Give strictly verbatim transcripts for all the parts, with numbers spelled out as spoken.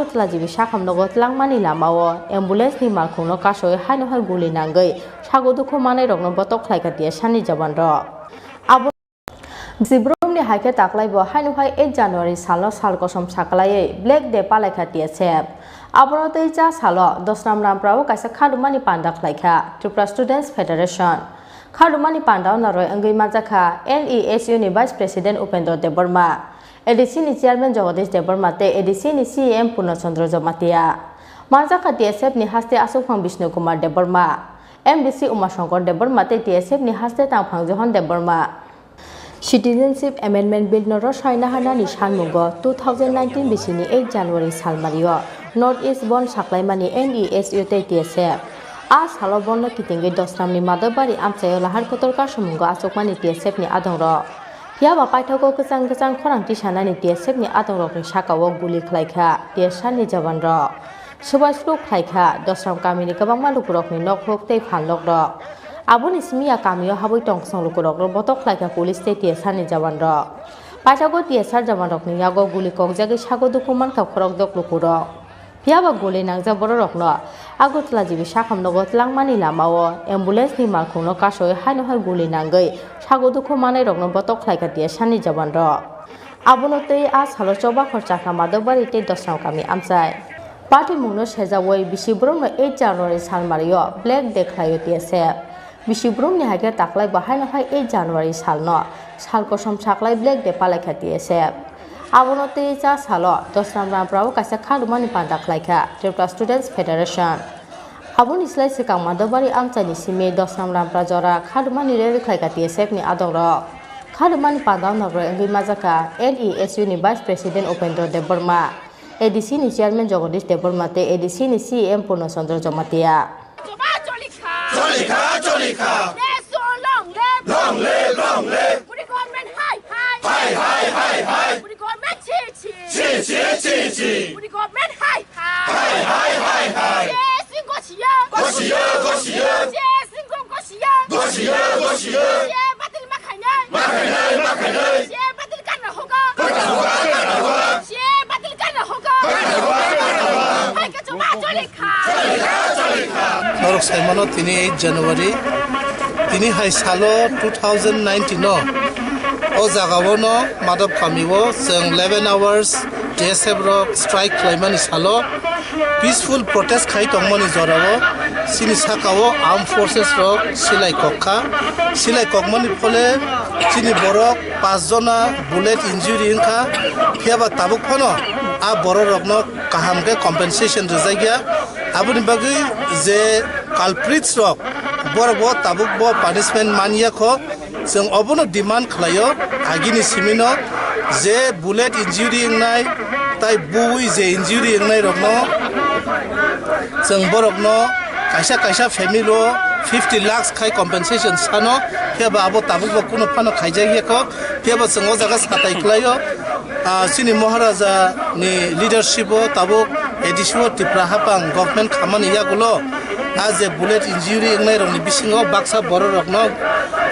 Agartala G B sakham nogo tlangmani lamao ambulance ni malkhungno kasoi haino hai guli nangwi sago dukhu manai rokno botok khlaikha T S R ni jawan rok. Abo Bisi Brum ni hai khe taklai bo haino hai eight January salno sal kosom saklaiwi Black Day palaikha T S F. Abono tei cha salo Dosram Ramprao kaisa khadumani panda khlaikha Tripura Students Federation. Khadumani pandao narwk wngwi manjakha N E S U ni Vice President Upendra Debbarma, A D C ni Chairman Jagadish Debbarma tei A D C ni C E M Purna Chandra Jamatia. Manjakha T S F ni haste aswkphang Bishnu Kumar Debbarma, M D C Uma Shankar Debbarma tei T S F ni haste tangphang Johon Debbarma. Citizenship Amendment Bill no rwsai naharnani sanmungo two thousand nineteen bisini eight January salmario North East Bandh saklaimani N E S U tei T S F. A salo Bandh no kitingwi Dosramni Madhobari amchaio lahar kotor kasomungo achukmani T S F ni adongrok. Phiyaba paithago kwchang kwchang khorang tisanani T S F ni adongrokni sakao guli khlaikha T S R ni jawanrok. Swbai swrwk khlaikha Dosram kamini kwbangma lukurokni nokhuk tei phalnokrok. Aboni simi a kamio habwi tongthok lukurokno botok khlaikha police tei T S R ni jawanrok. Paithago T S R jawanrokni yago guli kokjagwi sago dukhu mankha khorokdok lukurok. Phiyaba guli nangjak bororokno Agartala G B sakham nogo tlangmani lamao ambulance ni malkhungno kasoi haino hai guli nangwi sago dukhu manairokno botok khlaikha T S R ni jawanrok. Abono tei a salo Chobakhor Chakra Madhobari tei Dosram kami amchai. Patimungno sejawi Bisi Brumno eight January salmario Black Day khlaio T S F. Bisi Brumni hai khe taklai bo haino hai eight January salno sal kosom saklai Black Day palaikha T S F. Abono tei cha salo Dosram Ramprao kaisa khadumani panda khlaikha Tripura Students Federation. Aboni slai swkang Madhobari amchaini simi Dosram Rampra jora khadumani rally khlaikha T S F ni adongrok. Khadumani pandao nabroi wngwi majakha N E S U ni Vice President Upendra Debbarma, A D C ni Chairman Jagadish Debbarma tei A D C ni C E M Purna Chandra Jamatia. Choba cholikha. Cholikha, cholikha. Yes, so long live. Long live, long live. Puri government hai hai. Hai hai hai hai. Puri government chi chi. Chi chi chi chi. Puri government hai hai. Hai hai hai hai. Yes, gosiya. Gosiya, gosiya. Yes, gosiya. Gosiya, gosiya. Yes, batil ma khainai. Ma khainai, ma khainai. Yes, batil karna hoga. Karna hoga, karna hoga. Yes, batil karna hoga. Karna hoga, karna hoga. Hai ka choba cholikha. Norok saimano tini eight January, tini hai salo two thousand nineteen o, o jagao no Madhab kami o chwng eleven hours T S F rok strike khlaimani salo peaceful protest khai tongmani jorao chini sakao armed forces rok silai kokha, silai kokmani phole chini borok pas jona bullet injury wngkha, phiyaba tabuk phano a borok rokno kaham khe compensation rwjakya. Aboni bagwi je culprits rok, borok bo tabuk bo punishment manya kho, chwng obono demand khlaio. Agini simino je bullet injury wngnai tai buwi je injury wngnai rokno chwng borokno kaisa kaisa family o fifty lakhs khai compensation sano, phiya ba abo tabuk bo kunu phano khaijak ya kho, phiya ba chwng o jaga satai khlaio. Ah, chini Maharaja ni leadership o tabuk A D C o Tripura hapang government khamani yagulo, ah, je bullet injury wngnai rokni bisingo baksa borok rokno,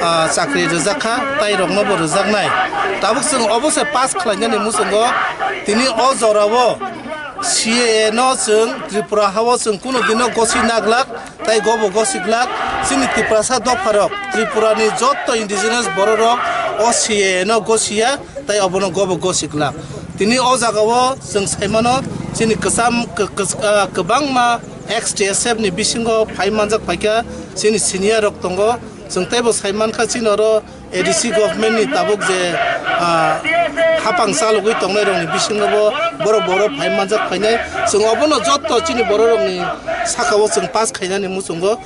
ah, chakri rwjak kha, tai rokno bo rwjaknai. Tabuk chwng obo se pass khlainani muchungo tini o jorao C A A no chwng Tripura hao chwng kunu dino gosi naglak. Tai gobo gosiglak chini Tiprasa dopharok, Tripurani jotto indigenous bororok o C A A no gosiya, tai obono gobo gosiglak. Tini o jagao chwng saimano chini kwcham, kw-, kw-, ah, kwbangma ex T S F ni bisingo phai manjak phaikha chini senior rok tongo. Chwng teibo saimankha chini oro A D C government ni tabuk je, ah, hapang chalogwi tongnai rokni bisingo bo borok borok phai manjak phainai. Chwng obono jotto chini borok rokni sakao chwng pass khainani muchungo.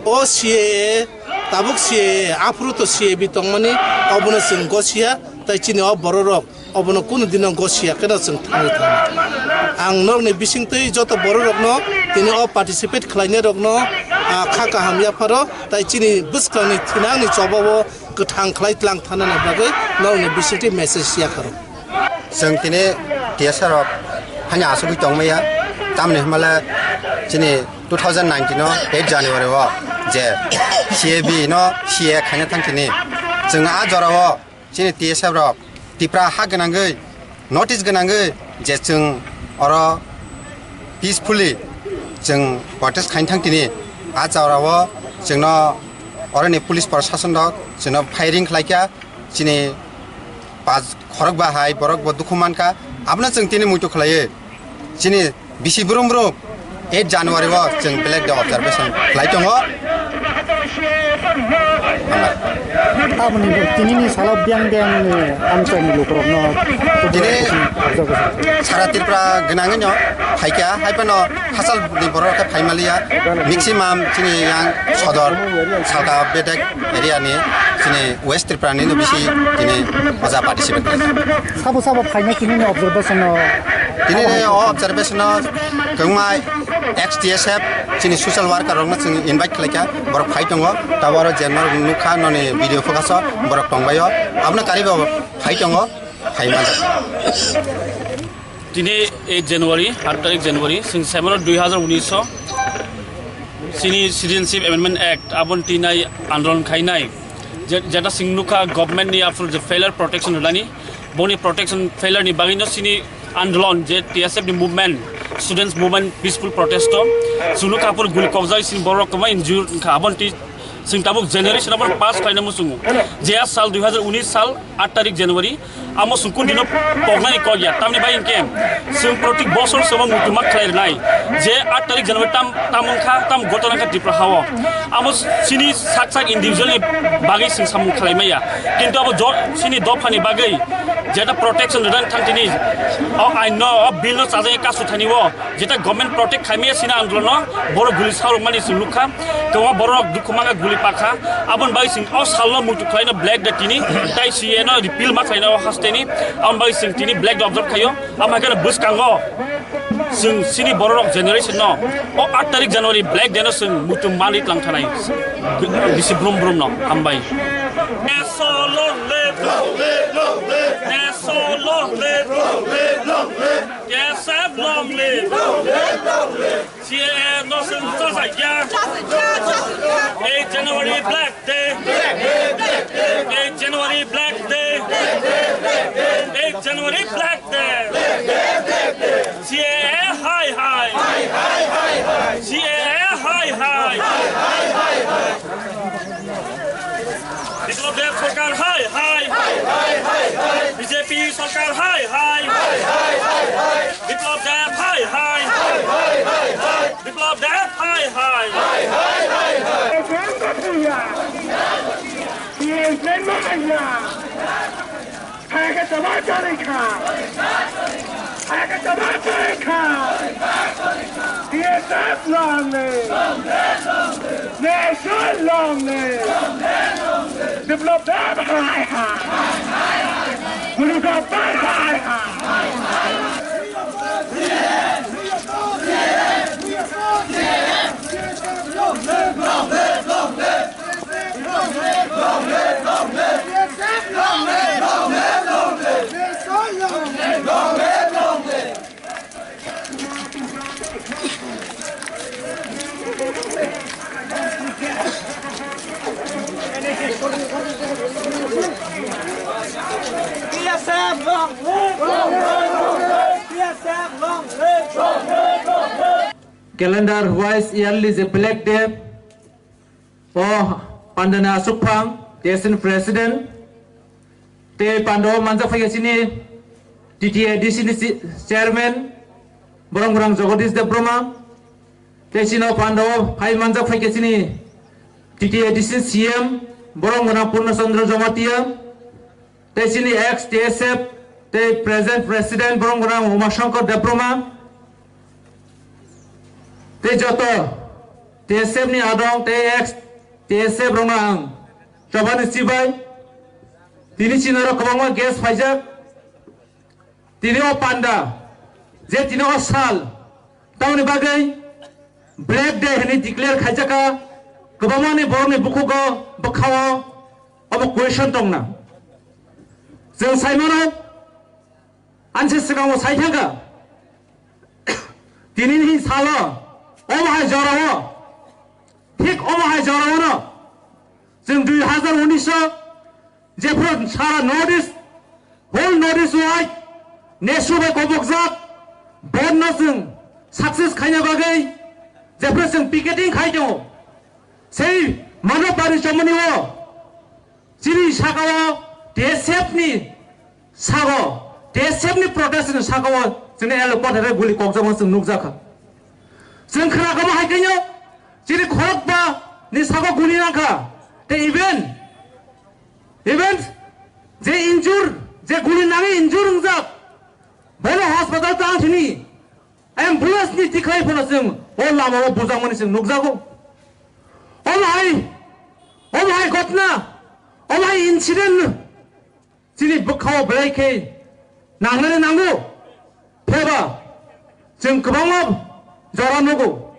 O C A A, tabuk C A A, aphuru to C A B tongmani, obono chwng gosiya, tai chini o borok rok obono kunu dino gosiya kheno chwng thangwi thangna. Ang norokni bisingtwi joto borok rokno tini o participate khlainai rokno, ah, kha kaham yapharo, tai chini bwskangni thinangni chobao kwthang khlai tlang thanani bagwi norokni bisingtwi message yapharo. Chwng tini T S R rok hani asugwi tongmaya, tamni hwnmale chini two thousand nineteen o eight January o je C A B no C A A khaina thang tini. Chwng a jorao chini T S F rok Tipra ha gwnangwi, notice gwnangwi je chwng oro Peacefully chwng protest khaina thang tini, a chawrao chwngno oroni police proshasonrok chwngno firing khlaikha, chini pas khorok bahai borok bo dukhu mankha, abono chwng tini muitu khlaiwi chini bisi brum brum eight January o chwng Black Day observation khlai tongo. Hambai. Aboni tinini salo biyang biyang ni amchaini lukurokno tini observation sara Tripura gwnangwino phaikha, hai phano hachal ni borok khe phaimaliya, maximum chini yang sodor salka bedek area ni chini West Tripura ni no bisi tini oja participate khlaikha. Sabo sabo phaina tinini observation o. Tini o observation o kwbangma ex T S F chini social worker rokno chwng invite khlaikha, borok phai tongo, tabuk oro je norok nukha noni video focus o borok tongbaio, abono karwi bo phai tongo, phai manjak. Tini eight January, aat tarik January, chwng saimanw dui hazar unis o chini Citizenship Amendment Act aboni twi nai andolon khainai, je-, jeta chwng nukha government ni aphuru je failure protection rwnani, boni protection failure ni bagwi no chini andolon je T S F ni movement, students movement, peaceful protest o chwng nukha aphuru guli kokjagwi chini borok kwbangma injured wngkha, aboni twi chwng tabuk generation abo pass khlaina muchungo. Je a sal dui hazar unis sal aat tarik January, amo chwng kundino poknani kok ya, tamni bai hinkhe chwng protik bosor sobo muitu ma khlai rwnai je aat tarik January tam, tam wngkha, tam gotona wngkha Tripura hao. Amo chini sak sak individual ni bagwi chwng samung khlai maya, kintu abo jo-, chini dophani bagwi jeta protection rwna thang tini o ain no, o bill no chajagwi kasu thani o. Jeta government protect khaimaya sina andolon no borok guli saurok mani chwng nukha, kwbangma borok dukhu mangkha, guli pakha, aboni bagwi chwng o salno muitu khlaino Black Day tini, tai C A no repeal ma khlaino o hasteni, aboni bagwi chwng tini Black Day observe khaio, amo hai kheno bwskango chwng chini bororok generation no o aat tarik January Black Day no chwng muitu mali tlang thanai bisi brum brum no hambai. Long live! Long live! T S F long live! C A A no chwng chajak ya! Eight January Black Day! Eight January Black Day! Eight January Black Day! C A A hai hai! C A A hai hai! Biplab Deb sorkar hai hai! B J P sorkar hai hai! Biplab Deb hai hai! Biplab Deb hai hai! Hayaka tama tarikha. Hayaka tama tarikha. T S F long live. Nation long live. Biplab Deb hai hai. Guli Deb hai hai. Calendar wise yearly je Black Day, o pandani aswk phang, T S F ni president, tei panda o manjak phaikha chini T T A D C ni chi-, chairman, borok rang Jagadish Debbarma, tei chini o panda o phai manjak phaikha chini T T A D C ni C M, borok rang Purna Chandra Jamatia, tei chini ex T S F tei present president borok rang Uma Shankar Debbarma, tei joto T S F ni adong tei ex T S F rokno ang chobani chibai. Tini chini oro kwbangma guest phaijak. Tini o panda je tini o sal tamoni bagwi Black Day hwnwi declare khaijak kha, kwbangma ni borokni bukhugo bwkhao obo question tongna. Chwng sai mano, ani se swkango sai thangkha. Tinini salo omo hai jorao, thik omo hai joraono chwng dui hazar unis o jephru sara North East, whole North East wai nesu bai kobokjak, borno chwng success khaina bagwi jephru chwng picketing khai tongo. Sei Manobari chomoni o chini saka o T S F ni sago, T S F ni protest ni saka o chini L O kothai guli kokjakma chwng nukjakha. Chwng khna kamo hai khe chini khorokba ni sago guli nangkha. Te even, even je injure, je guli nangwi injure wngjak, bono hospital tang thini ambulance ni tikhlai phano chwng o lama o bujakmani chwng nukjago. Omo hai, omo hai ghotna, omo hai incident chini bwkha o belai khe nangnani nango. Pheba chwng kwbangma jora nugo.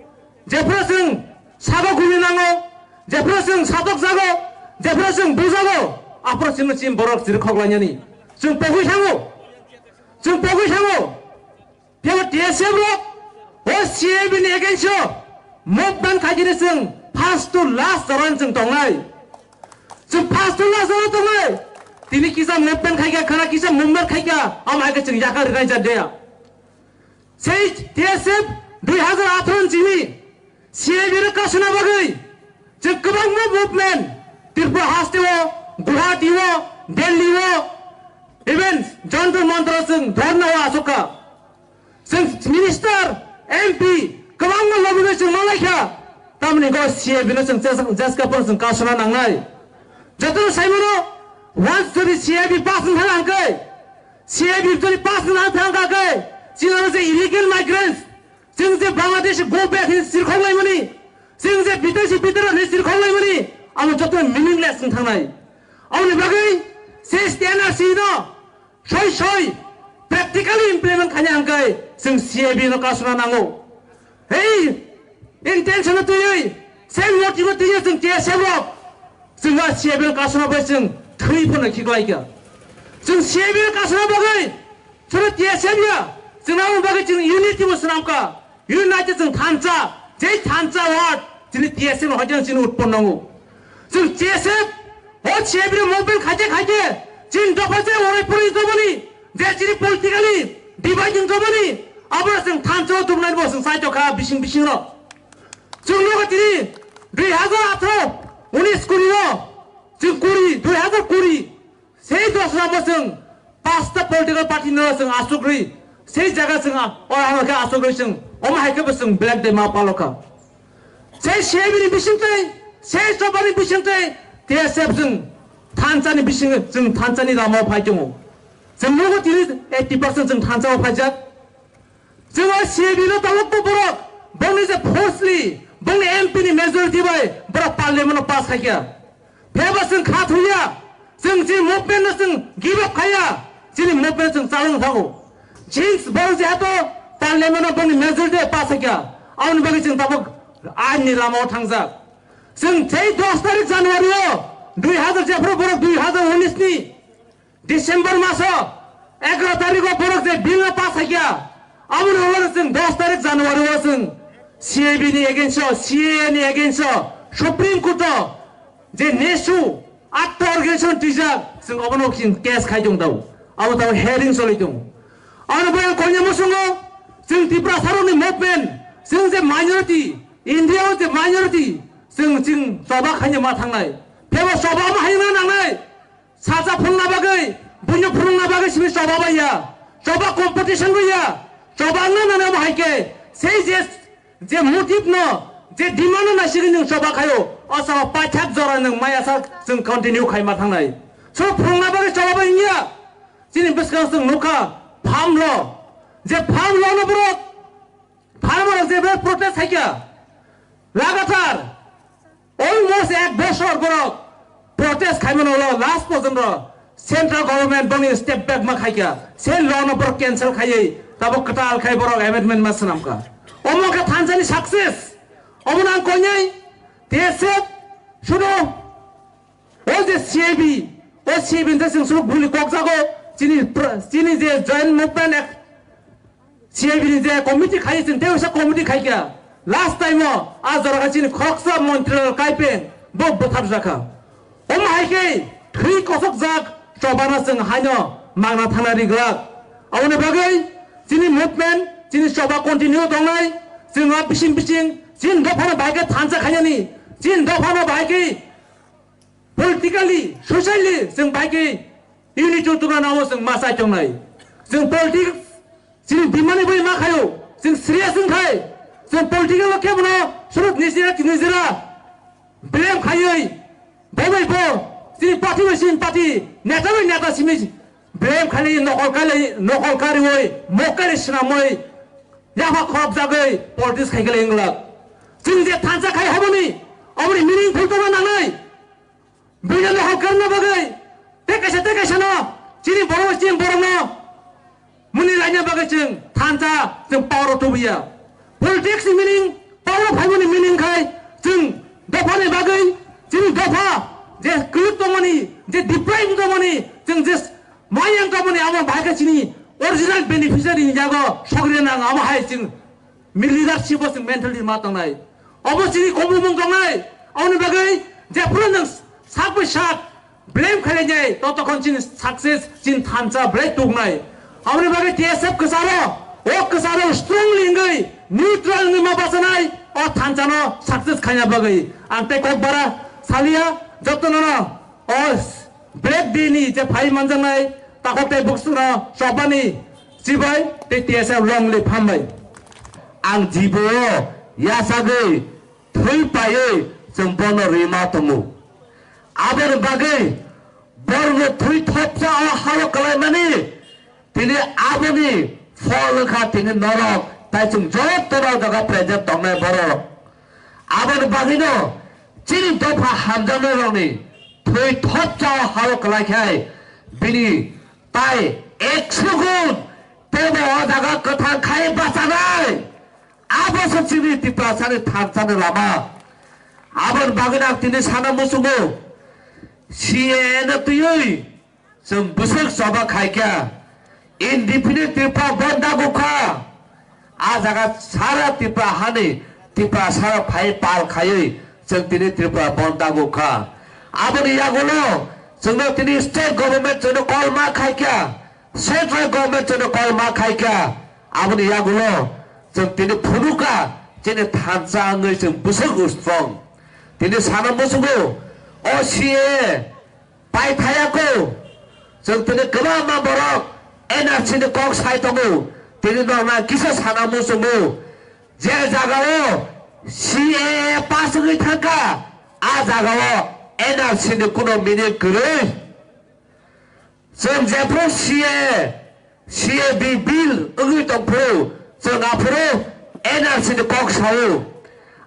Jephru chwng sabo guli nango, jephru chwng satok jago, jephru chwng bujago, aphuru chwngno chini borok chirikhok lainani. Chwng pogwi thango, chwng pogwi thango. Phiyaba T S F rok o C A B ni against o movement khaikhe chwng first to last jora chwng tongnai. Chwng first to last jora tongnai. Tini kisa movement khaikha, khana kisa movement khaikha, amo hai khe chwng yakar rinai jat de. Sei T S F dui hazar atharo ni chini C A B no kasuna bagwi chwng kwbangma movement Tripura haste o, Guwahati o, Delhi o, even Jantar Mantar o chwng dharna o asukha. Chwng minister, M P kwbangma lobby bai chwng malaikha. Tamni go C A B no chwng jeska phano chwng kasuna nangnai. Jotono saimano once jodi C A B pass wng thang hwnkhe, C A B jodi pass wng thang hwnkhe, chini oro je illegal migrants, chwng je Bangladesh go back hin sirkhok laimani, chwng je bidesi bidirok hin sirkhok laimani, amo joto meaningless wng thangnai. Aboni bagwi se N R C no soi soi practically implement khaina hwnkhe chwng C A B no kasuna nango. Hei, intention no twiwi, same motive no twiwi chwng T S F rok chwng a C A B no kasuna bai chwng thwi phano khiklaikha. Chwng C A B no kasuna bagwi chwng T S F ya, chwng abo bagwi chwng unity bo swnamkha. United chwng thansa, jei thansa word chini T S F no hoijan chini utpon nango. Chwng T S F o C A B no movement khaikhe khaikhe chini dopha je orai pori joboni, je chini politically dividing joboni, aboro chwng thansa o tubunai bo chwng saitokha bising bising rok. Chwng nogo tini dui hazar atharo, unis kuri o, chwng kuri, dui hazar kuri, sei dosra bo chwng pasta political party no chwng asugri, sei jaga chwng a-, ora hano khe asugri chwng, omo hai khe bo chwng Black Day ma palokha. Sei C A B ni bisingtwi, sei choba ni bisingtwi, T S F chwng thansa ni bising, chwng thansa ni lama o phai tongo. Chwng nogo tini eighty percent chwng thansa o phaijak. Chwng o C A B no tabuk bo borok, bongni je forcefully, bongni M P ni majority bai borok parliament no pass khaikha. Phiyaba chwng kha thuya, chwng chini movement no chwng give up khaya, chini movement chwng chalung thango. Since borok jehetu parliament no bongni majority bai pass khaikha, aboni bagwi chwng tabuk ain ni lama o thangjak. Chwng tei dos tarik January o dui hazar jephru borok dui hazar unis ni December maso egaro tarikh o borok je bill no pass khaikha, aboni ulo chwng dos tarikh January o chwng C A B ni against o, C A A ni against o, Supreme Court o je nesu atta organization twijak, chwng obono chwng case khai tong tao, abo tao hearing choli tong. Aboni bagwi konya musungo chwng Tiprasa rokni movement, chwng je minority, India o je minority, chwng chwng choba khaina ma thangnai, phebo choba ma haina nangnai. Sacha phwrwngna bagwi, buino phwrwngna bagwi simi choba bai ya, choba competition bai ya, choba wngna nani omo hai khe, sei je, je motive no, je demand no naisigwi nwng choba khaio, o choba paithak jora nwng maya sa chwng continue khai ma thangnai. So phwrwngna bagwi choba bai wngya, chini bwskango chwng nukha, farm law, je farm law no borok, farmer rok je bai protest khaikha, lagatar almost ek bosor borok protest khaimano ulo last porjonto central government boni step back ma khaikha, se law no borok cancel khaiwi tabo kwtal khai borok amendment ma swnamkha. Omo khe thansani success. Omo nang koinai T S F sudo O je C A B, o C A B ni je chwng suru guli kokjago, chini pr-, chini je joint movement ek C A B ni je committee khai chwng tei usa committee khai kha. Last time o a jora khe chini khoroksa montri Kaipeng bo bwthar jakha. Omo hai khe thwi kosok jak chobana chwng haino magna thana riglak. Aboni bagwi chini movement Chini choba continue tongnai, chwng o bising bising, chini dophano bai khe thansa khainani, chini dophano bai khe politically, socially, chwng bai khe unity tongna namo chwng ma chai tongnai. Chwng politics, chini dimani bai ma khayo, chwng serious wng khai, chwng political o khe bono surut nijera, nijera. Blame khaiwi, bo bai bo, chini party bai chini party, neta bai neta simi blame khainai, nokol khainai, nokol kariwi, mok kari swnamwi, yapha khorok jagwi politics khai khe lai wng glak. Chwng je thansa khai haboni, oboni meaningful tongna nangnai. Bini nokol karna bagwi, tei kaisa tei kaisa no, chini borok bai chini borok no, muni laina bagwi chwng thansa, chwng power o tubuya. Politics ni meaning, power o phaimani meaning khai chwng dopha ni bagwi, chini dopha je kwlwk tongmani, je deprive tongmani, chwng je mayang tongmani, abo bahai khe chini original beneficiary ni yago sogri nang, abo hai chwng mi leadership o chwng mentality ma tongnai. Obo chini komung tongnai. Aboni bagwi jephuru nwng sak bai sak blame khainai, totokhon chini success chini thansa belai tuknai. Aboni bagwi T S F kwcharo, o kwcharo strongly wngwi, neutral wngwi ma bachanai, o thansano success khaina bagwi. Ang tei kokbara salia, jotono no o Black Day ni je phai manjaknai takhuk tei bwswkno chobani chibai tei T S F long live hambai. Ang jibo o yasagwi thwi paiwi chwng bono rima tongo. Aboni bagwi borokno thwi thopsa o hao kwlaimani tini aboni phol wngkha tini norok, tai chwng jotono o jaga present tongnai borok. Aboni bagwino chini dopha hamjaknairokni thwi thopsa o hao kwlaikhai bini tai ekso gun teibo o jaga kwthang khai bachanai. Abo se chini Tiprasani thansani lama. Aboni bagwino ang tini sana muchungo, C A A no twiwi chwng bwswk choba khaikha, indefinite Tripura bondha gukha. A jaga sara Tripura hani Tripura sara phai pal khaiwi chwng tini Tripura bondha gukha. Aboni yagulo chwngno tini state government chwngno call ma khaikha, central government chwngno call ma khaikha. Aboni yagulo chwng tini phunukha chini thansa wngwi chwng bwswk strong. Tini sana muchungo o C A A Paithaya ko, chwng tini kwbangma borok N R C ni kok sai tongo, tini norna kisa sana muchungo, je jagao C A A pass wngwi thangkha, a jagao N R C ni kuno meaning kwrwi. Chwng jephru C A A C A B bill wngwi tongphuru, chwng aphuru N R C ni kok sao.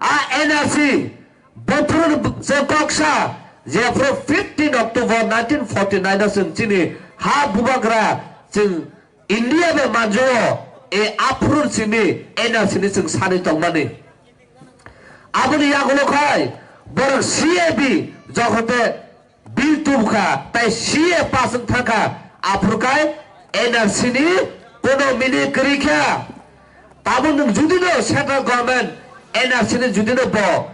A N R C buphuru chwng kok sa, jephru fifteen October nineteen forty nine o chwng chini ha bubagra chwng India bai manjao, e aphuru simi N R C ni chwng sani tongmani. Aboni yagulo khai borok C A B jokhon te bill tubukha, tai C A A pass wng thangkha, aphuru khai N R C ni kuno meaning kwrwi kha. Tabuk nwng judino central government N R C ni judino bo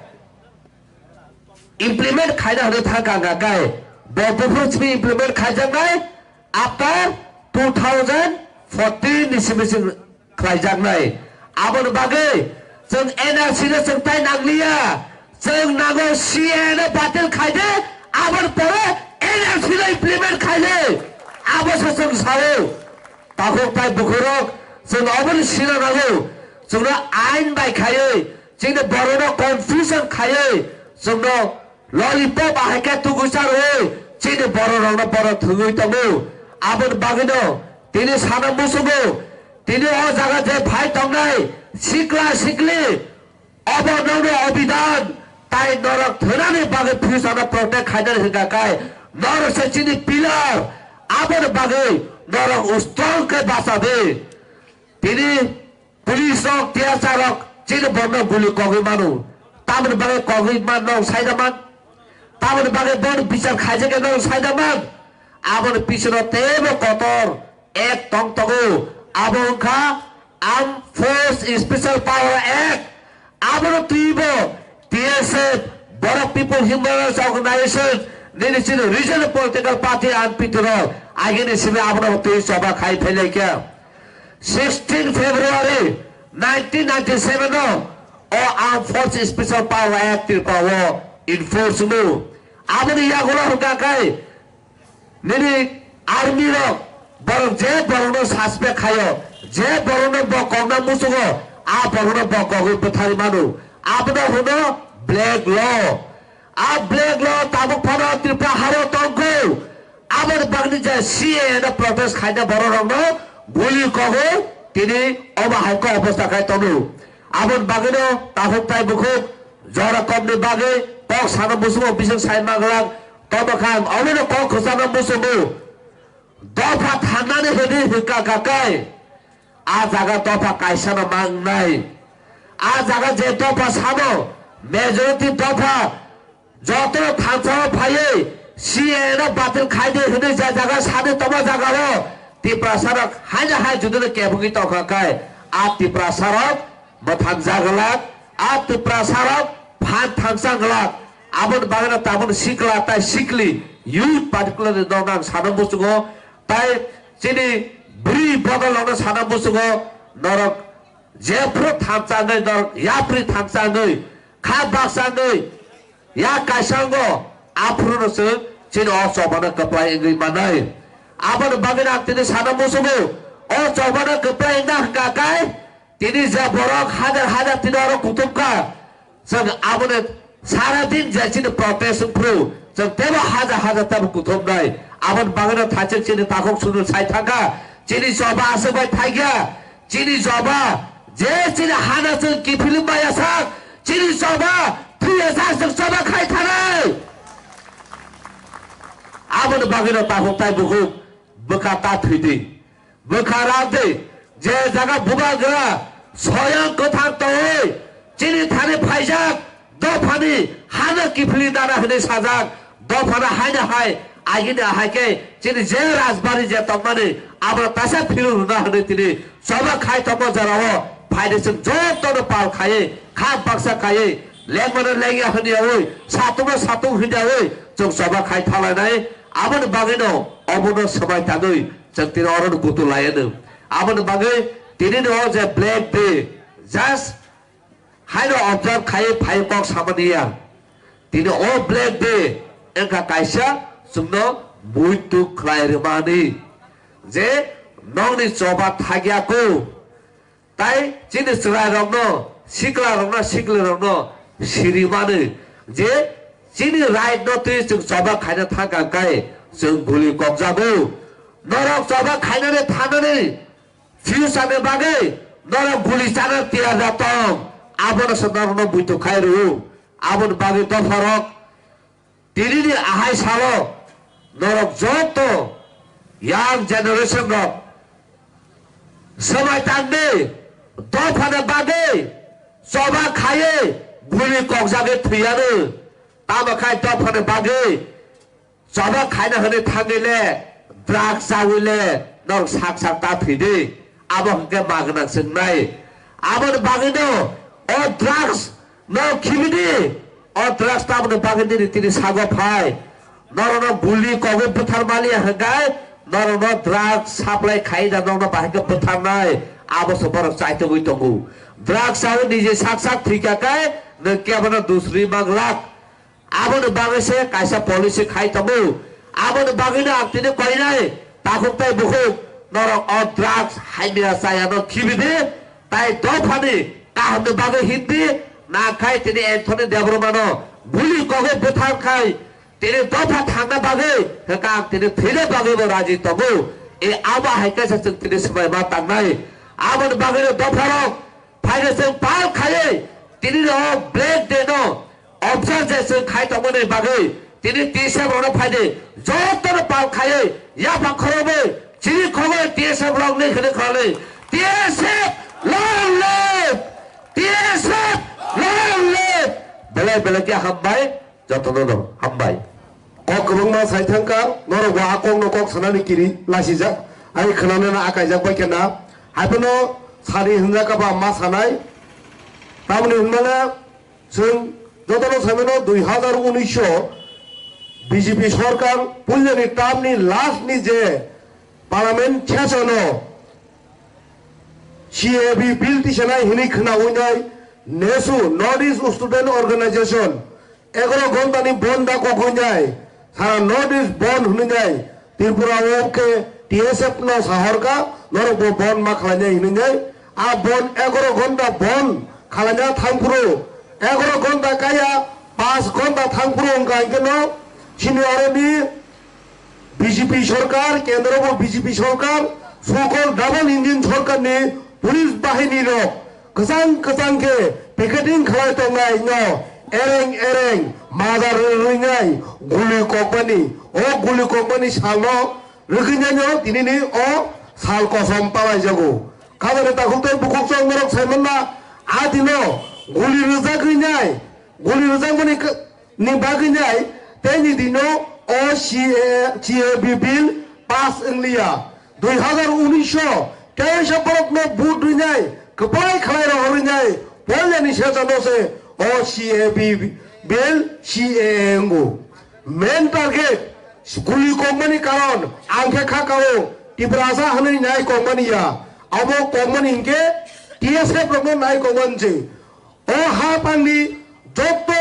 implement khaina hwnwi thangkha, hwnkha khai bo buphuru simi implement khaijaknai after two thousand fourteen ni simi chwng khlaijaknai. Aboni bagwi chwng N R C no chwng tai nangliya, chwng nango C A A no batil khaide, aboni pore N R C no implement khaide, abo se chwng sao. Takhuk tai bukhurok chwng oboni sina nango, chwngno ain bai khaiwi, chini borokno confusion khaiwi, chwngno lollipop ahai khe tugui charwi chini borok rokno borok thwngwi tongo. Aboni bagwino tini sana muchungo, tini o jaga je phai tongnai sikla sikli, obo nokno obidan tai norok thwnani bagwi future no protect khainani hwnkha khai norok se chini pillar, aboni bagwi norok strong khe bacha di. Tini police rok, T S R rok chini borno guli kogwi mano. Tamoni bagwi kogwi man nong saida man. Tamoni bagwi bono bichar khaijak khe nong saida man. Aboni pisono teibo kotor act tong tongo. Abo wngkha Armed Force Special Power Act. Abono twibo T S F, Borok People Human Rights Organization, nini chini regional political party N P T rok agini simi abono twi choba khai phailaikha. Sixteen February nineteen ninety-seven o, o Armed Force Special Power Act Tripura o enforce wngwi. Aboni yagulo hwnkha khe nini army rok borok je borokno suspect khayo, je borokno bo kokna muchungo, a borokno bo kogwi bwtharwi mano. Abono hwno black law. A black law tabuk phano Tripura haro tongkhu. Aboni bagwi je C A A no protest khaina borok rokno guli kogo tini obo hai khe obostha khai tono. Aboni bagwino takhuk tai bukhuk jora kokni bagwi kok sana musugo bising sai manglak tomo kha ang obono kok khosana musugo. Dopha thangnani hwnwi hwnkha kha kai. A jaga dopha kaisano mangnai. A jaga je dopha sano, majority dopha joto thansa o phaiwi C A A no batil khai di hwnwi je jaga sani tongma jaga o Tiprasa rok haino hai judino kebengwi tongkha khe a Tiprasa rok mwthang jaglak, a Tiprasa rok phan thangsa glak. Aboni bagwino tabuk sikla tai sikli youth particularly no nang sana muchungo. Tai chini bwrwi bodol rokno sana muchungo, norok jephru thansa wngwi, norok yapri thansa wngwi, kha baksa wngwi, ya kaisa wngo, aphuru no chwng chini o chobano kwplai wngwi manai. Aboni bagwi ang tini sana muchungo, o chobano kwplai wngna hwnkha khe, tini je borok hajar hajar tini oro kuthum kha, chwng aboni sara din je chini protest wngphru, chwng tebo hajar hajar tebo kuthumnai. Aboni bagwino thachwk chini takhuk sunu sai thangkha, chini choba aswk bai thangya, chini choba je chini hana chwng kiphilwi maya sak, chini choba thwiya sak chwng choba khai thanai. Aboni bagwino takhuk tai bukhuk bwkha ta thwidi. Bwkha radi, je jaga bubagra soyang kwthang tongwi chini thani phaijak dophani hano kiphilwi nana hwnwi sajak, dophano haino hai agini ahai khe chini je rajbari je tongmani abono tasa philwi rwna hwnwi tini choba khai tongma jorao phaidi chwng jotono pal khaiwi kha baksa khaiwi lengmano lengya hwnyawi satungno satung hwnyawi chwng choba khai thalainai. Aboni bagwino obono swmai tangwi chwng tini oro kutu laiano. Aboni bagwi tini no je Black Day just haino observe khai phai kok samani ya. Tini o Black Day wngkha kaisa chwngno muitu khlai rwmani je nokni choba thagya ko. Tai chini chwrairokno, siklarokno, siklarokno sirimani je chini right no twi chwng choba khaina thangkha kai chwng guli kokjago. Norok choba khainani thanani future ni bagwi norok guli chana tiyar da tong, abono se norokno buitu khai rw. Aboni bagwi dopharok Tinini ahai salo norok joto young generation rok swmai tangdi, dophani bagwi choba khaiwi guli kokjagwi thwiyano. Tamo khai dophani bagwi choba khaina hwnwi thangwile, drugs chawile norok sak sak ta thwidi. Abo hwnkhe magwnang chwngnai. Aboni bagwino o drugs no khibidi, o drugs taboni bagwi nini tini sago phai. Norokno guli kogwi bwthar maliya hwnkhe norokno drugs supply khai da nokno bahai khe bwtharnai. Abo se borok chaitogwi tongo. Drugs chawi niji sak sak thwikha khe nwng kebono dusri manglak. Aboni bagwi se kaisa policy khai tongo. Aboni bagwino ang tini koinai takhuk tai bukhuk norok o drugs haimya chayano khibidi tai dophani kahamni bagwi hindi na khai tini Anthony Debbarmano guli kogwi bwthar khai tini dopha thangna bagwi hwnkha ang tini thwina bagwibo raji tongo. E abo hai kaisa chwng tini swmai ma tangnai. Aboni bagwino dopharok phaino chwng pal khaiwi tini o Black Day no observe je chwng khai tongmani bagwi tini T S F rokno phaidi jotono pal khaiwi yaphang khoroknwi chini khogwi T S F rokni hwnwi khoroknwi T S F long live! T S F long live! Belai belai khe hambai. Jotono no hambai. Kok kwbangma sai thangkha, norok bo a kokno kok sanani kiri lasijak, ani khwnanano akaijak bai khe na. Haiphano sari hwnjak ba ma sanai. Tamoni hwnmale chwng jotono saimano dui hazar unis o B J P sorkar puilani term ni last ni je parliament session o C A B bill tisanai hinwi khwnawi nai nesu North East Student Organization egaro ghonta ni bon da kogwi nai sara North East bon hwnwi nai Tripura o khe T S F no sahorka norok bo bon ma khlainai hinwi nai a bon egaro ghonta bon khalaina thangphuru egaro ghonta kaya pas ghonta thangphuru wngkha hinkhe no chini aro ni B J P sorkar, kendro bo B J P sorkar, sokol double engine sorkar ni police bahini rok kwchang kwchang khe picketing khlai tongnai no ereng ereng madar rwinai guli kokmani, o guli kokmani salno rwgwinai no tinini o sal kosom palaijago. Khajani takhuk tei bukhuk chwng norok saimanna a dino guli rwjagwinai, guli rwjakmani ni bagwi nai tei ni dino o C A, C A B bill pass wngliya. Dui hazar unis o kaisa borok no vote rwinai kwplai khlai rohorwinai poilani sesa no se o C A B bill C A A wngo. Main target guli kokmani karon ang khe kha kao Tiprasa hwnwi nai kokmani ya. Abo kokmani hinkhe T S F rokno nai kokmani se. O ha pangni jotto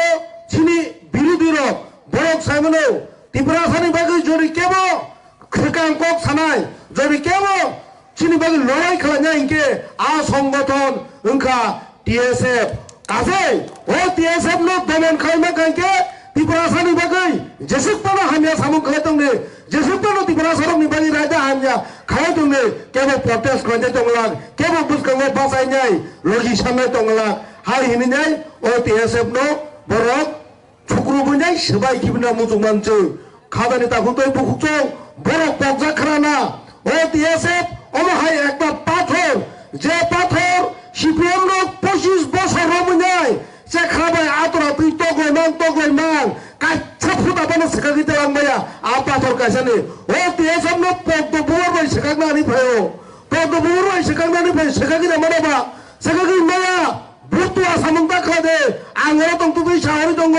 chini birodhi rok borok saimano Tiprasani bagwi jodi kebo swkang kok sanai, jodi kebo chini bagwi lorai khlainai hinkhe a songgothon wngkha T S F. Kasai o T S F no domon khlaima kankhe Tiprasani bagwi jesuk pano hamya samung khlai tongni, jesuk pano Tiprasa rokni bagwi raida hamya khlai tongni, kebo protest khlainai tonglang, kebo bwskango bachainai logi sanai tonglang. Hai hinwi nai o T S F no borok chukru bwnai swbai kibina muchung manchung. Khadani takhuk tei bukhuk chwng borok pokjak khrana. O T S F omo hai ekta pathor, je pathor C P M rok pochis bosor romwi nai chekha bai atora twi toklai mang toklai mang kaisa phuta bono swkagwi twlang maya. A pathor kaisa ni o T S F no pokdo buwar bai swkakna ani phaio. Pokdo buwar bai swkakna ani phai swkagwi da mano ba swkagwi maya. Butua samung ta khlai de, ang oro tong tubui sahori tongo,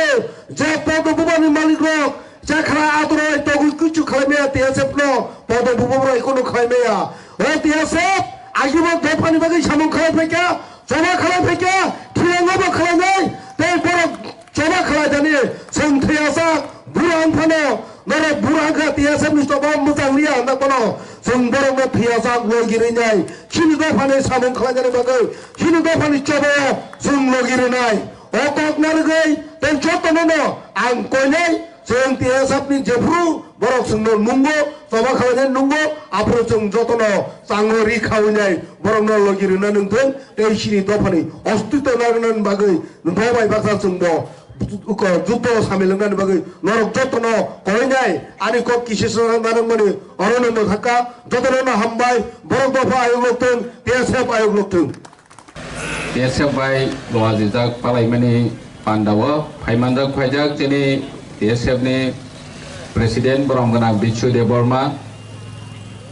je podo bubani malik rok, je khara atorok togwi kichu khlai maya T S F no, podo bubo rok kono khlai maya. O T S F, agibo dophani bagwi samung khlai phaikha, choba khlai phaikha, thirango bo khlai nai, tei borok choba khlai dani, chwng thwiyasak, bura wng phano, norok bura wngkha T S F ni choba mwchang liya hwnna bono, chwng borokno thwiyasak logirwi nai, chini dophani samung khlainani bagwi, Chini dophani chobo chwng logi rwnai. O kok narwgwi tei jotono no ang koinai chwng T S F ni jephru borok chwngno nungo, choba khlainai nungo, aphuru chwng jotono chango ri khawi nai borokno logi rwna nung thung tei chini dophani ostitw narwknani bagwi bo bai baksa chwngbo juto samil wngnani bagwi norok jotono koinai ani kok kisi swnam narwkmani orono mwthaka jotono no hambai borok dopha ayuk lok thung T S F ayuk lok thung. T S F bai luajijak palaimani pandao phaimanjak phaijak chini T S F ni President borom gwnang Bichu Debbarma,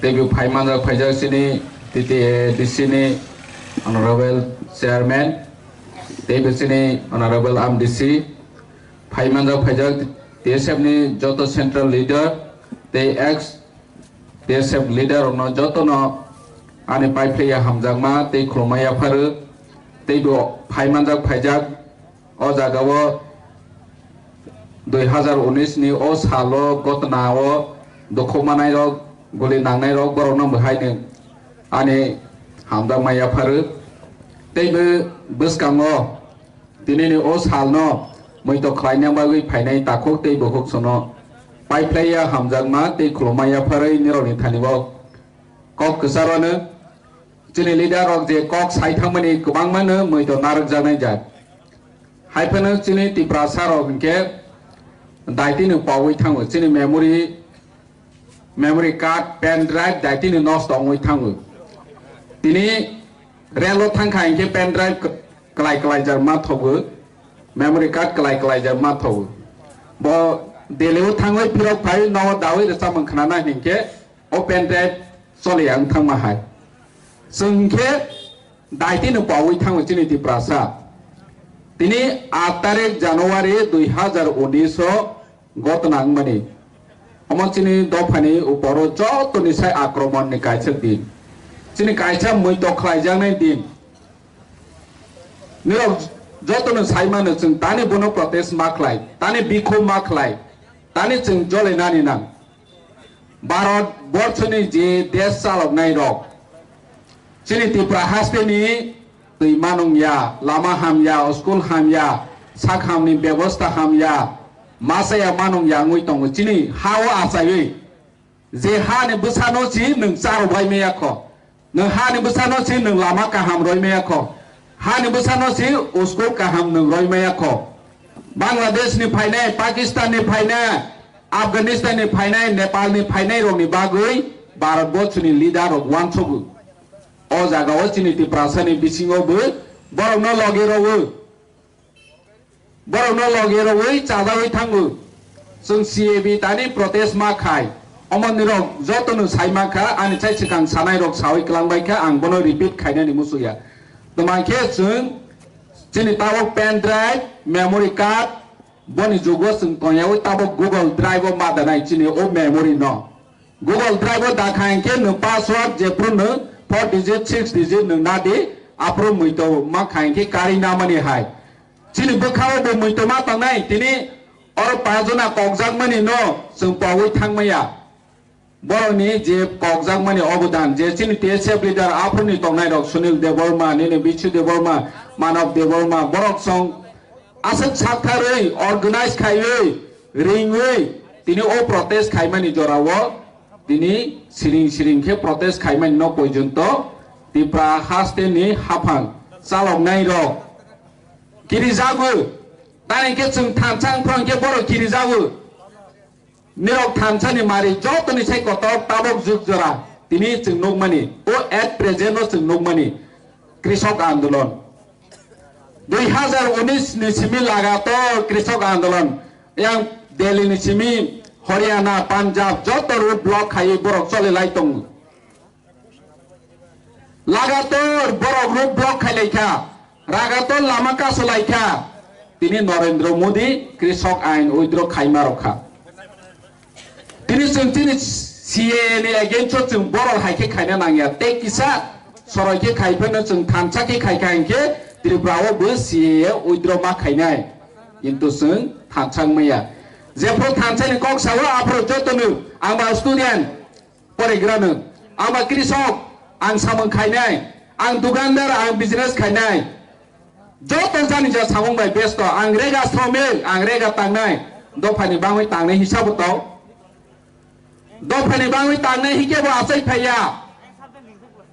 teibo phaimanjak phaijak chini T T A D C ni Honorable Chairman, teibo chini Honorable M D C, phaimanjak phaijak T S F ni joto Central Leader tei ex T S F leader rokno jotono ani paiphlaiya hamjakma tei khulumma yapharwi teibo phaimanjak phaijak o jagao dui hazar unis ni o salo gotnao dukhu manairok guli nangnairok borokno bo haino ani hamjakma yapharwi teibo bwskango Tinini o salno muitok khlaina bagwi phainai takhuk tei bukhuk sono paiphlaiya hamjakma tei khulumma yapharwi nirokni thani o kok kwcharo no chini leader rok je kok sai thangmani kwbangma no muitok narwkjaknai jat. Hai phano chini Tiprasa rok hinkhe daitino paui thango chini memory memory card, pen drive daitino nosto wngwi thango. Tini relo thangkha hinkhe pen drive kwlai kwlaijak ma thogo, memory card kwlai kwlaijak ma thogo. Bo Delhi o thangwi phirok phai nogo dawi rwchapmung khnana hinkhe o pen drive choliya wng thangma hai. Chwng hinkhe daitino paui thango chini Tiprasa. Tini aat tarik January dui hazar unis o gotna wngmani. Omo chini dophani uporo jotoni sai akromon ni kaisa din. Chini kaisa muito khlaijaknai din. Nirok jotono sai mano chwng tani bono protest ma khlai, tani bikhum ma khlai, tani chwng jolenani nang. Bharat borchoni je desh chaloknai rok, chini Tripura hasteni twi manung ya, lama ham ya, school ham ya, sak hamni bebosta ham ya, masa ya manung ya wngwi tongo. Chini ha-o achaiwi, je hani bwsano si nwng charwbai maya kho, nwng hani bwsano si nwng lama kaham roi maya kho, hani bwsano si school kaham nwng roi maya kho. Bangladesh ni phainai, Pakistan ni phainai, Afghanistan ni phainai, Nepal ni phainai rokni bagwi Bharat borchoni leader rok uansogo. O jaga o chini Tiprasa ni bisingo bo borok no loge rwo. Borok no loge rwo chajawi thango. Chwng C A B tani protest ma khai. Omo nirok joto no sai ma kha, ani chai swkang sanai rok sawi kwlang bai kha, ang bono repeat khainani muchung ya. Toma khe chwng chini tabok pen drive, memory card, boni jugo chwng tongyawi tabok Google Drive o ma danai chini o memory no. Google Drive o da kha hinkhe nwng password jephru nwng four digit, six digit nwng nadi, aphuru muito ma kha hinkhe kari namani hai. Chini bwkhao bo muito ma tongnai, tini oro pajona kokjakmani no chwng pogwi thangmaya. Borokni je kokjakmani obodan, je chini T S F leader aphuruni tongnai rok, Sunil Debbarma, nini Bichu Debbarma, Manav Debbarma, borok song aswk saktharwi, organize khaiwi, ringwi, tini o protest khaimani jorao, tini siring siring khe protest khaimani no porjonto Tipra hasteni haphang chaloknai rok kirijago, tani khe chwng thansa wngphru hinkhe borok kirijago. Nirok thansa ni mari joto ni sai kotor tabok juk jora tini chwng nukmani. O at present no chwng nukmani. Krisok andolon. Dui hazar unis ni simi lagator krisok andolon. Yang Delhi ni simi, Haryana, Punjab joto road block khai borok choli lai tongo. Lagator borok road block khai lai kha, lagator lama kaso lai kha. Tini Narendra Modi krisok ain withdraw khai ma rok kha. Tini chwng tini C A A ni against o chwng borok hai khe khaina nang ya. Tei kisa soroi khe khai phano chwng thansa khe khai kha hinkhe Tripura o bo C A A withdraw ma khainai. Kintu chwng thansa wngma ya. Jephru thansa ni kok sao aphuru joto no ang ba student, porigrano, ang ba krisok, ang samung khainai, ang dukandar, ang business khainai. Joto jani ja samung bai besto, ang rega sromik, ang rega tangnai, dophani bangwi tangnai hisabo tong. Dophani bangwi tangnai hikhe bo achai phaiya.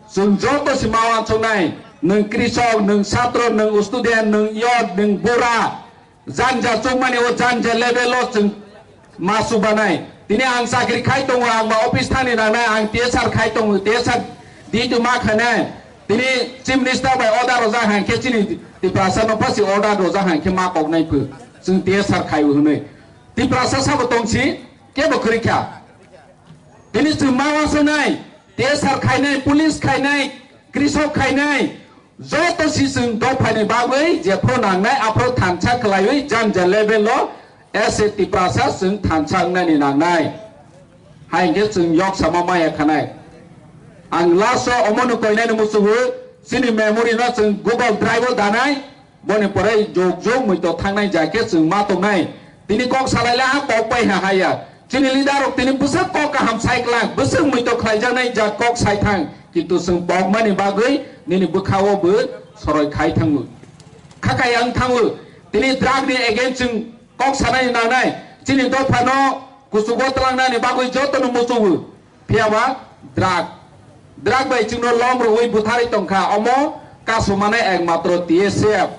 Chwng joto si ma uansuknai, nwng krisok, nwng satro, nwng student, nwng youth, nwng bura, janja chukmani o janja level o chwng ma chubanai. Tini ang chakri khai tongo, ang ba office thani nangnai, ang T S R khai tongo, T S R duty ma khainai. Tini Chief Minister bai order rojak hang khe chini Tiprasa no phasi order rojak hang khe ma koknai phu. Chwng T S R khai o hwnwi. Tiprasa sabo tongsi kebo kwrwi kha. Tini chwng ma uansuknai, T S R khainai, police khainai, krisok khainai, joto si chwng dophani bagwi jephru nangnai, aphru thansa khlaiwi janja level o as a Tiprasa chwng thansa wngnani nangnai. Hai hinkhe chwng yok sama maya khanai. Ang last o omono koinani muchungo chini memory no chwng Google Drive o danai. Boni pore jog jog muito thangnai ja khe chwng ma tongnai. Tini kok salai le ha kok pai ha haya. Chini leader rok tini bwswk kok kaham sai kwlak, bwswk muito khlaijaknai ja kok sai thang. Kintu chwng pokmani bagwi nini bwkha o bo soroi khai thango. Kha kaya wng thango. Tini drug ni against chwng kok sanai nangnai. Chini dopha no kuchugo twlangnani bagwi joto no muchungo. Phiya ba drug, drug bai chwngno lom rwui butharwi tongkha, omo kasu manai ekmatro T S F.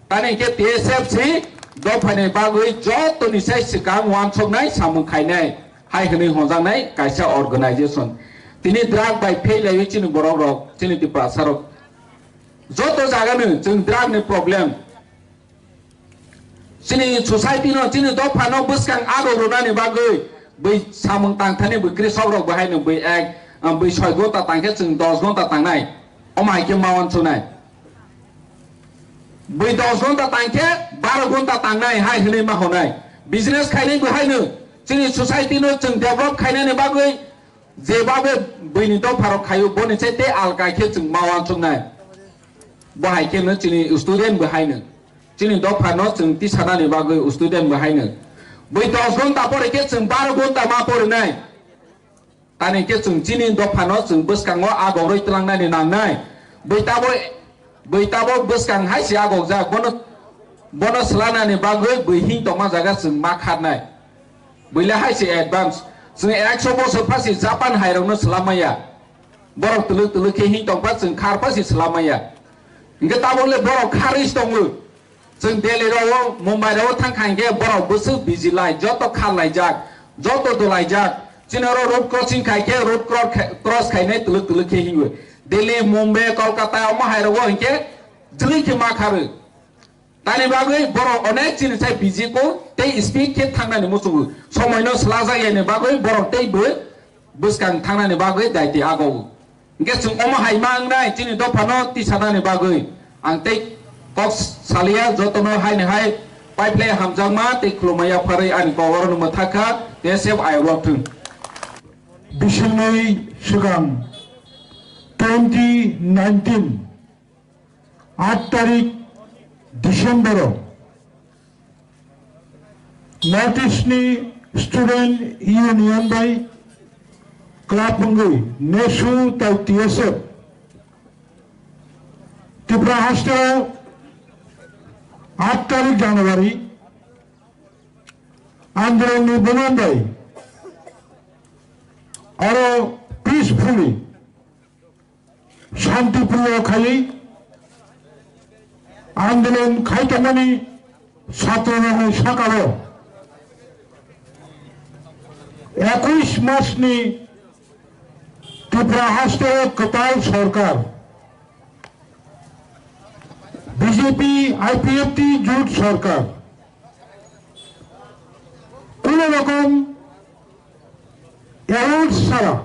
Tani hinkhe T S F si dophani bagwi jotoni sai swkang uansuknai samung khainai hai hwnwi honjaknai kaisa organization. Tini drug bai fail laiwi chini borok rok, chini Tiprasa rok joto jaga no chwng drug ni problem. Chini society no, chini dopha no bwskang adok rwnani bagwi bwi samung tangthani bwi krisok rok bo haino bwi ek, ah, bwi soi gonta tangkhe chwng dos gonta tangnai. Omo hai khe ma uansuknai. Bwi dos gonta tangkhe baro gonta tangnai hai hwnwi ma honai. Business khainai bo haino chini society no chwng develop khainani bagwi Jeba be buini dopharok khaio, boni se tei alka khe chwng ma uansuknai. Bo hai kheno chini student bo haino. Chini dophano chwng tisanani bagwi student bo haino. Bui dos ghonta pore khe chwng baro ghonta ma porinai. Tani khe chwng chini dophano chwng bwskango agorwi twlangnani nangnai. Bui tabo, bui tabo bwskang hai se agokjak. Bono, bono swlanani bagwi bui hing tongma jaga chwng ma kharnai. Buile hai se advance. Chwng ekso bosor phasi Japan hairokno swlam maya. Borok twlwk twlwk khe hing tongpha chwng khar phasi swlam maya. Hingkhe tabokle borok kharwi se tongo. Chwng Delhi rao, Mumbai rao thang kha hingkhe borok bwswk busy lai, joto khar laijak, joto dolaijak. Chini oro road crossing khai khe road cro-, cross khainai twlwk twlwk khe hinwi. Delhi, Mumbai, Kolkata omo hai rao hingkhe jwlwi khe ma kharwi. Tani bagwi borok onek chini sai busy ko tei speed khe thangnani muchungo. Somoino swlajak yani bagwi borok tei bo bwskang thangnani bagwi daiti agogo. Hingkhe chwng omo hai ma wngnai chini dophano tisanani bagwi. Ang tei kok saliya jotono haini hai pipeline hamjakma tei khulumma yapharwi ani kok orono mwthakha tei sep ayok rok thung. Bisingni swkang twenty nineteen aat tarik December o North East ni Student Union bai club wngwi nesu tai T S F Tripura haste o aat tarik January andolon ni buman bai aro peacefully Shantipriya khaiwi andolon khai tongmani chhatrorokni sakao ekush masni Tripura haste kwtal sorkar, B J P I P F T jut sorkar kuno rokom alert sara,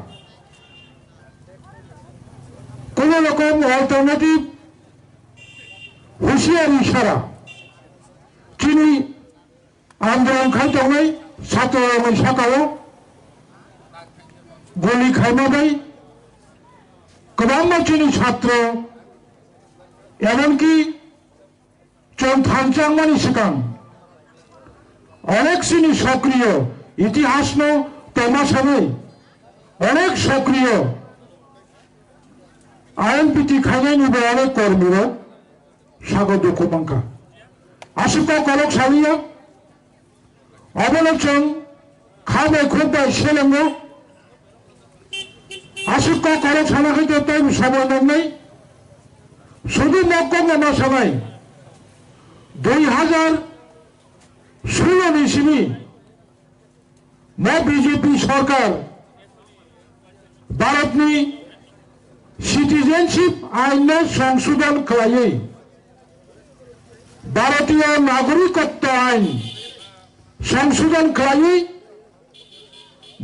kuno rokom alternative husiari sara chini andolon khai tongnai chhatrorokni sakao guli khaima bai kwbangma chini chhatro emonki chwng thansa wngmani swkang onek chini sokriyo itihasno tongma sanwi onek sokriyo I N P T khainani bo onek kormirok sago dukhu mankha. Aswk kok kolok saliya, obono chwng kha bai khuk bai selengo. Aswk kok kolok sana khe tei somoi nangnai. Sudu mokokno ma sanai. Dui hajar sulo ni simi Mo B J P sorkar Bharatni citizenship ainno songsodhon khlaiwi, Bharatiya Nagorikotto Ain songsodhon khlaiwi,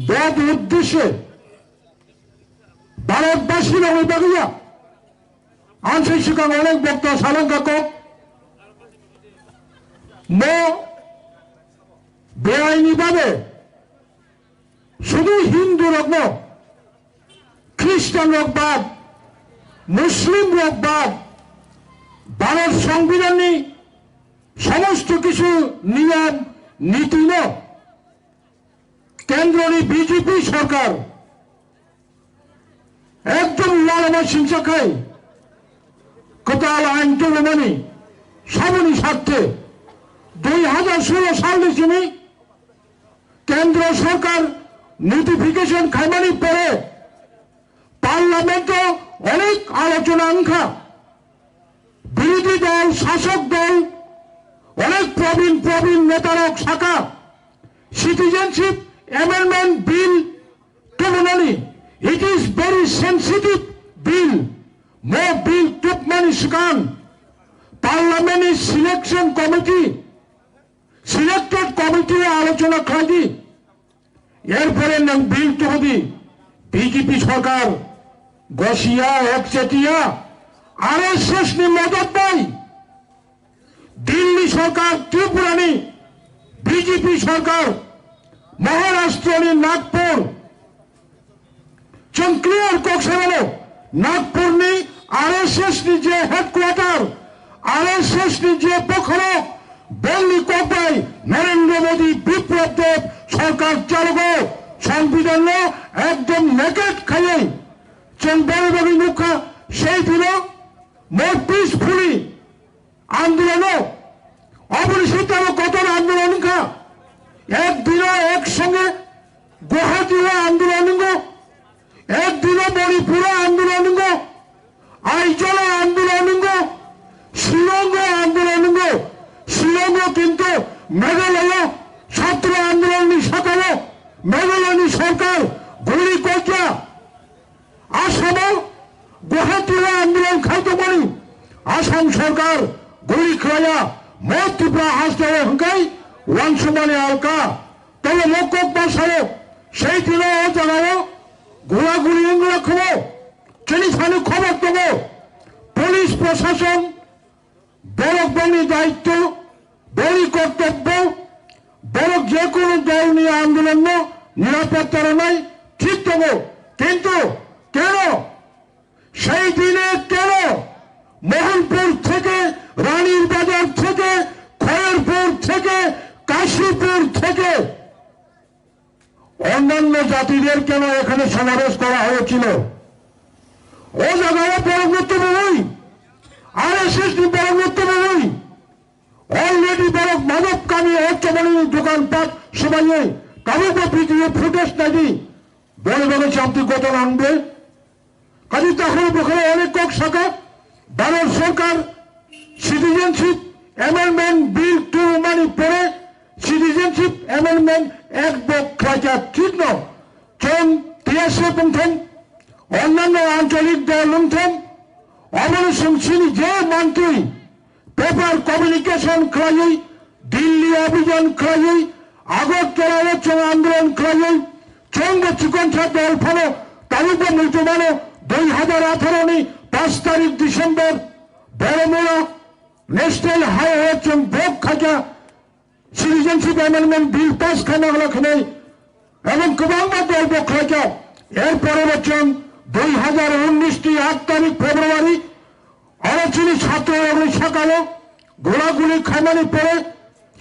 bad uddeshe Bharatbasi rokni bagwi ya. Ang se swkang onek bokto salangkha kok. Mo beaini babe sudu Hindu rokno, Christian rok bad, Muslim rok bad, Bharat Songbidanni somosto kichu niyam nitino Kendroni B J P sorkar ekdom lalama singsa khai kwtal ain tubumani saboni sarthe dui hajar sulo salni simi Kendro sorkar notification khaimani pore Parliament-o onek alochona wngkha. Birodhi dol, sasok dol, onek probin probin netarok saka, Citizenship Amendment Bill tubunani, it is very sensitive bill. Mo bill tubmani swkang Parliament-ni Selection Committee, Selected Committee-o alochona khlai di. Erpore nwng bill tubudi, B J P sorkar, Gosiya, Ekchetiya, R S S ni modot bai, Delhi sorkar, Tripura ni B J P sorkar, Maharashtra ni Nagpur, Chwng clear kok sai mano, Nagpurni R S S ni je headquarter, R S S ni je bokhorok, bongni kok bai Narendra Modi Biplab Deb sorkar chalogo, Songbidanno ekdom naked khaiwi. Chwng bari bagwi nukha, sei dino more peacefully andolono, oboni sitamo kotor andolon wngkha. Ek dino ek songe Guwahati o andolon wngo, ek dino Manipur o andolon wngo, Aizawl o andolon wngo, Shillong o andolon wngo. Shillong o kintu Meghalaya chhatro andolon ni sakao Meghalaya ni sorkar guli kokya. Asamo Guwahati o andolon khai tongmani Assam sorkar guli khlaiya, mo Tripura hasteo hwnkhe uansukmani alka. Tei mo kok bwsao sei dino o jagao gula guli wngla khobo chini thani khobor tongo. Police prosason borok bongni daityo, bongni kortobbo, borok je kono dolni andolonno nirapotta rwnai thik tongo, kintu keno sei dine keno Mohanpur theke, Ranir Bazar theke, Khairpur theke, Kashipur theke অন্যান্য জাতিদের কেন এখানে সমাবেশ করা হয়েছিল? O jagao borok no tubui, R S S ni borok no tubui, already borok madop kami o chobani dokan pat swbaiwi tabuk bo video footage naidi, boni bagwi chamti goto nangde. Kaji tahoro bokhoro onek kok saka, Bharat Sarkar Citizenship Amendment Bill two mani pore Citizenship Amendment Act bo khlaikha thik no. Chwng T S F wngthong, onnanno ancholik dol wngthong, oboni chwng chini je mantri paper communication khlaiwi, Delhi abhijan khlaiwi, Agartala o chwng andolon khlaiwi, chwngbo chikon sa dol phano tabukbo muitu mano dui hazar atharo ni paanch tarik December Boromula National Highway o chwng bok khaikha Citizenship Amendment Bill pass khaina hwla khinai. Ebong kwbangma dol bo khlaikha. Erpore bo chwng dui hazar unnish ni aat tarik February oro chini chhatro rokni sakao gula guli khaimani pore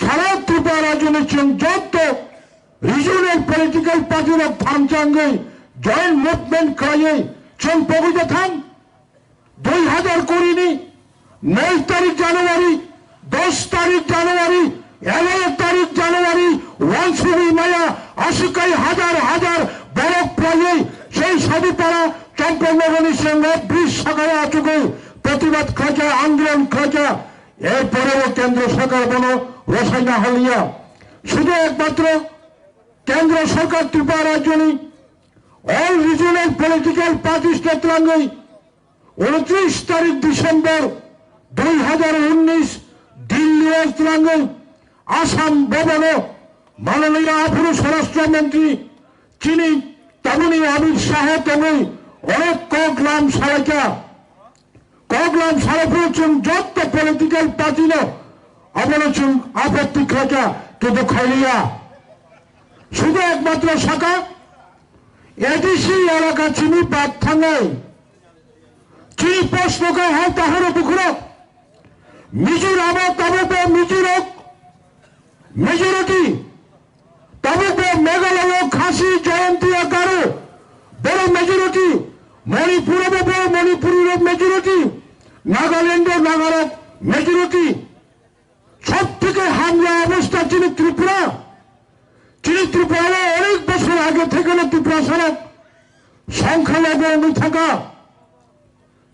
sara Tripura rajyoni chwng jotto regional political party rok thamsa wngwi joint movement khlaiwi chwng pogwi jathang. Dui hazar kuri ni noi tarik January, dos tarik January, egaro tarik January, wansugwi maya, aswk kai hazar hazar borok phlaiwi sei Sadipara Champaknagarni senggo bridge sakao achugwi protibad khlaikha, andolon khlaikha. Erpore o Kendro Sarkar bono rosaina haliya. Sudu ekmatro Kendro Sarkar Tripura rajyoni all regional political parties no twlangwi unotris tarik December dui hazar unnish Delhi o twlangwi Assam Bhavan o mananiya aphuru Swarashtra Mantri chini tabuni Amit Shah tongwi onek kok lam salaikha. Kok lam salaphuru chwng jotto political party no abono chwng apotti khlaikha, kintu khailiya. Sudu ekmatro saka A D C elaka chini bad thangnai. Chini post no khe hai tahoro bukhurok. Mizoram o tabukbo Mizo rok majority. Tabukbo Meghalaya o Khasi, Jaintia, Garo borok majority. Manipur o bo borok Manipuri rok majority. Nagaland o Naga rok majority. Sob theke hamya obostha chini Tripura. Chini Tripura o onek bosor age thekeno Tripura sarok songkha logo wngwi thangkha.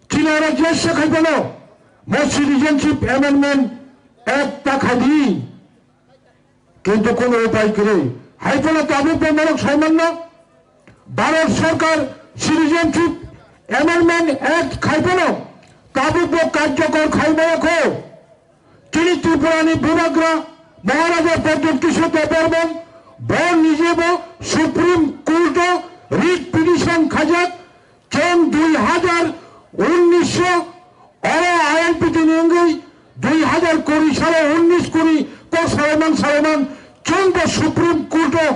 Chini oro je se khai phano mo Citizenship Amendment Act ta khai di. Kintu kono upai kwrwi. Hai phano tabuk bo norok sai manno. Bharat Sarkar Citizenship Amendment Act khai phano tabuk bo karjokor khai maya kho. Chini Tripura ni Bubagra Maharaja Pradyot Kishore Debbarman bo nije bo Supreme Court o writ petition khaijak. Chwng dui hazar unnish o oro I N P T ni wngwi dui hazar kuri salo unnish kuri kok salaiman salaiman chwngbo Supreme Court o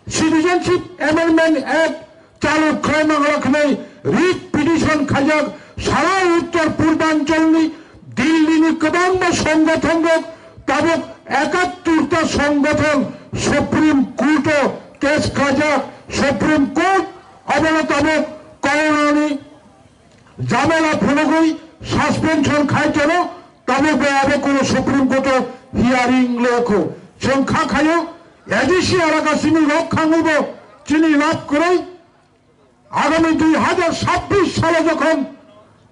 Citizenship Amendment Act chaluk khlaima hala khnai writ petition khaijak sara uttor purbancholni Dillini kwbangma songothonrok tabuk ekattorta songothon Supreme Court-o case khlaijak. Supreme Court abono tabuk Corona-ni jamela phunugwi suspension khai tono, tabuk bo abo kuno Supreme Court-o hearing le kho. Chwng kha khayo, A D C elaka simi rok khangwi bo chini lab kwrwi. Agami dui hajar sabbish salo jokhon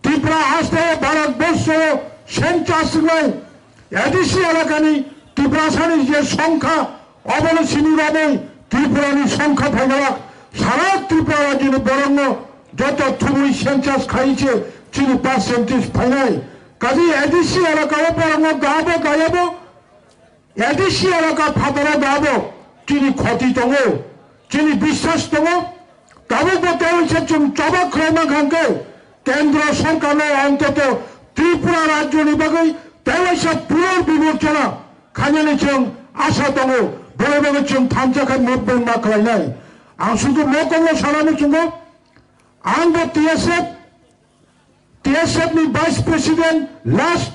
Tripura haste Bharat borsho census wngnai, A D C elakani Tiprasani je songkha, obono simi romwi Tripurani songkha phainalak, sara Tripura rajyoni borokno joto thumwi census khaiwi se chini percentage phainai. Kaji A D C elakao borokno gabo gayabo, A D C elaka phataro dabo chini khoti tongo, chini biswas tongo. Tabuk bo tei waisa chwng choba khwlaima hwnkhe kendro sorkarno ontoto Tripura rajyoni bagwi tei waisa punorbibochona khainani chwng asa tongo. Boni bagwi chwng thansa khe movement ma khlainai. Ang sudu mokokno sana muchungo, ang bo T S F T S F ni Vice President last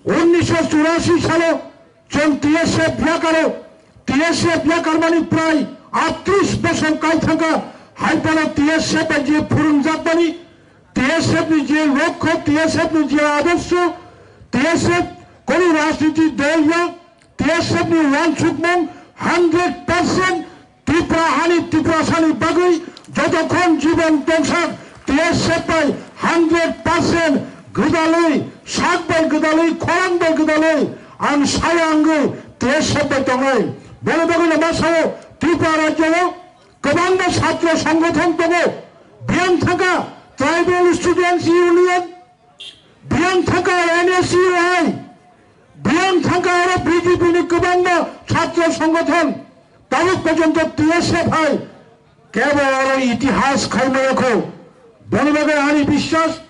unnisho churashi salo chwng T S F yakaro, T S F yakarmani prai atris bosor kai thangkha, hai phano T S F bai je phwrwngjakmani, T S F ni je lokho, T S F ni je adorsho, T S F kunu rajniti dol ya, T S F ni wansukmung hundred percent Tripura hani Tiprasani bagwi jotokhon jibon tongsak T S F bai hundred percent gwdalwi, sak bai gwdalwi, khorang bai gwdalwi ang saya wngwi T S F bai tongnai. Boni bagwino ma sao Tripura rajyo o kwbangma chhatro songgothon tongo. Biyang thangkha Tribal Students Union, biyang thangkha N S U I, biyang thangkha aro B J P ni kwbangma chhatro songgothon, tabuk porjonto T S F hai kebo aro itihas khaimaya kho. Boni bagwi ani biswas,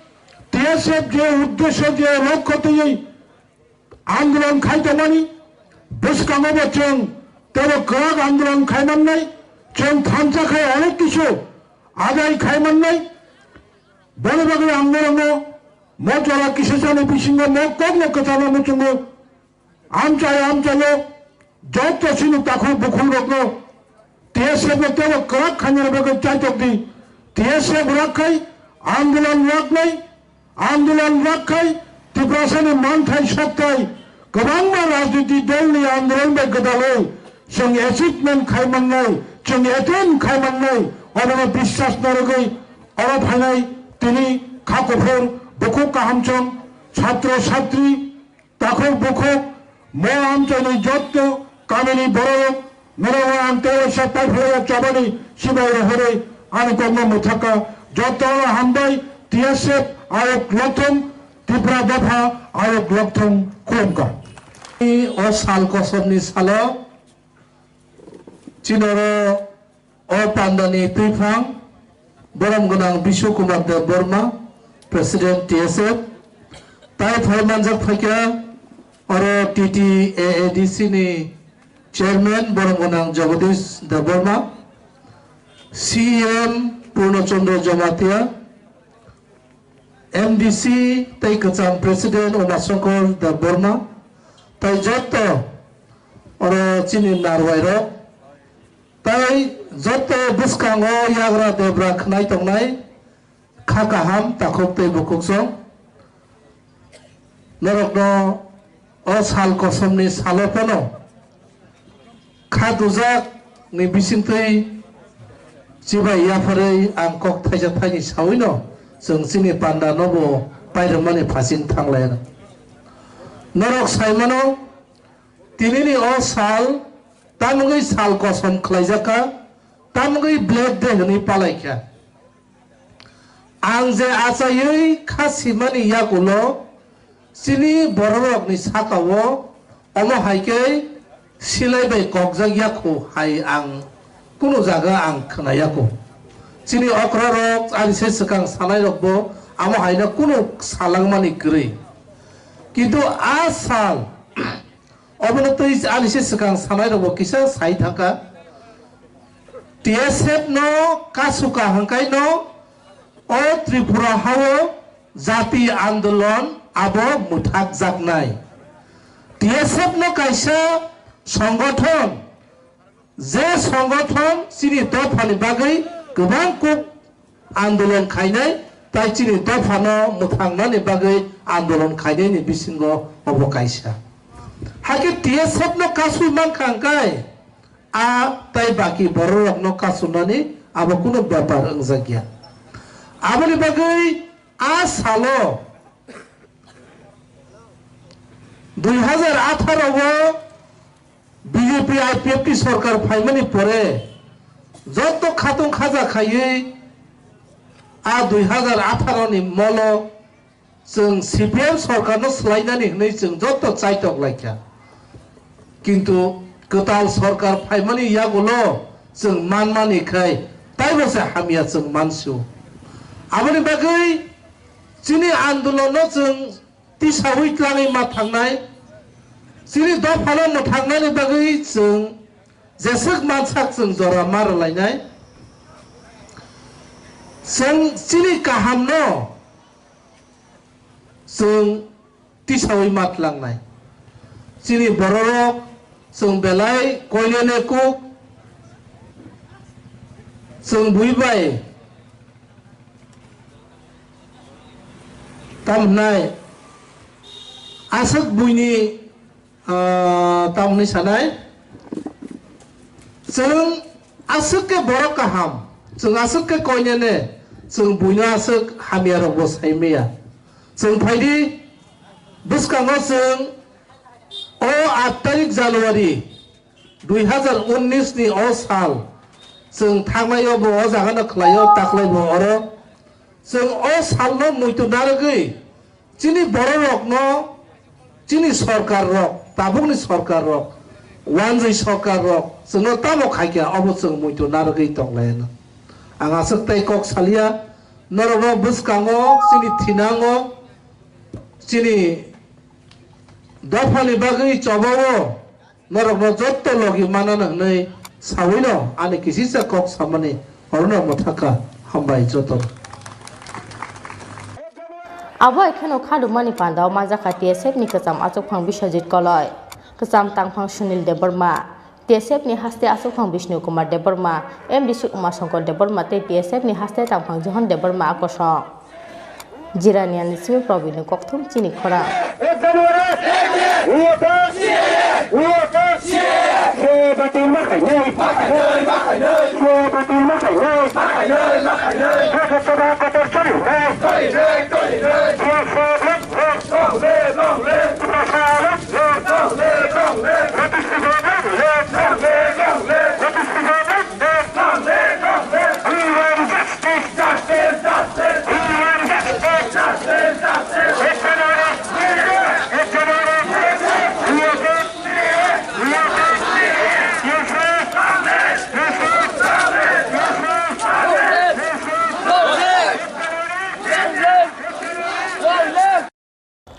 T S F je uddesho, je lokho twiwi andolon khai tongmani, bwskango bo chwng tebo kwrak andolon khai mannai, chwng thansa khai onek kisu adai khai mannai. Boni bagwi ang norokno mo jora kisasani bisingo mo kokno kwchangma muchungo. Amchai amchaio joto chini takhuk bukhukrokno T S F no tebo kwrak khainani bagwi chaitok di. T S F rakkhai andolon raknai, andolon rakkhai Tiprasani manthai sokthai kwbangma rajniti dolni andolon bai gwdalwi chwng achievement khai mannai, chwng attain khai mannai, obono biswas narwgwi oro phainai tini kha kuphur bukhuk kahamchong chhatro chhatri takhuk bukhuk mo amchaini jotto kamini bororok norokno ang tei waisa paiphlaiya chobani sibai rohorwi ani kokno mwthakha. Jottono hambai, T S F ayok lokthum, Tripura dopha ayok lokthum, khulumkha. O sal kosomni salo chinoro o pandani twiphang borom gwnang Bishu Kumar Deb Borma, President T S F, tai phai manjak phaikha oro T T A A D C ni Chairman borom gwnang Jagadish Deb Borma, C E M Purno Chandra Jamatia, M D C tei kwcham President Umashankar Deb Borma, tai jotto oro chini narwai rok, tai jotto bwskango yagra debra khwnai tongnai kha kaham takhuk tei bukhuk song norokno o sal kosomni salo phano kha dujak ni bisingtwi chibai yapharwi ang kok thaisa thaini sawino chwng chini panda nobo pairwmani phasing thanglaiano. Norok saimano tinini o sal tamungwi sal kosom khlaijak kha, tamungwi Black Day hwnwi palaikha. Ang je achaiwi kha simani yakulo chini bororokni sakao omo hai khe silai bai kokjak yakhu hai ang kunu jaga ang khwnaya kho. Chini okrarok ani se swkang sanairokbo amo haino kunu salangmani kwrwi. Kintu a sal obono twi ani se swkang sanairokbo kisa sai thangkha. T S F no kasuka hwnkhaino o Tripura hao jati andolon abo mwthakjaknai. T S F no kaisa songothon, je songothon chini dophani bagwi kwbang kuk andolon khainai, tai chini dophano mwthangnani bagwi andolon khainaini bisingo obo kaisa. Hakhe T S F no kasui mankha hwnkhe, a tai baki bororokno kasunani abo kunu bepar wngjakya. Aboni bagwi a salo dui hazar atharo o B J P I P F T sorkar phaimani pore joto khatung khaja khaiwi a dui hazar atharo ni molo chwng C P M sorkarno swlainani hwnwi chwng joto chaitok laikha. Kintu kwtal sorkar phaimani yagulo chwng manmani khai taibo se hamya chwng mansio. Aboni bagwi chini andolonno chwng tisaui tlangwi ma thangnai, chini dophano mwthangnani bagwi chwng jeswk mansak chwng jora ma rwlainai. Chwng chini kahamno chwng tisaui ma tlangnai. Chini bororok chwng belai koinene kuk, chwng bui bai tam hwnai aswk buini, ah, tam hwnwi sanai. Chwng aswk khe borok kaham, chwng aswk khe koinene, chwng buino aswk hamyarokbo saimaya. Chwng phaidi bwskango chwng o aat tarik January dui hazar unnis ni o sal chwng thangnaio bo o jagano khlaio, taklaibo oro. Chwng o salno muitu narwgwi chini bororokno chini sorkarrok, tabukni sorkarrok, wanjwi sorkarrok chwngno tamo khaikha obo chwng muitu narwgwi tonglaino. Ang aswk tei kok salia, norokno bwskango chini thinango chini dophani bagwi chobao norokno jotto logi manana hwnwi sawino ani kisisa kok samani orono mwthakha. Hambai joto. Abo hai kheno khadumani pandao manjakha T S F ni kwcham achukphang Biswajit Koloi, kwcham tangphang Sunil Debbarma, T S F ni haste achukphang Bishnu Kumar Debbarma, M D C Uma Shankar Debbarma tei T S F ni haste tangphang Johon Debbarma a kosong. Jiraniani simi Probini kokthum chini khorang.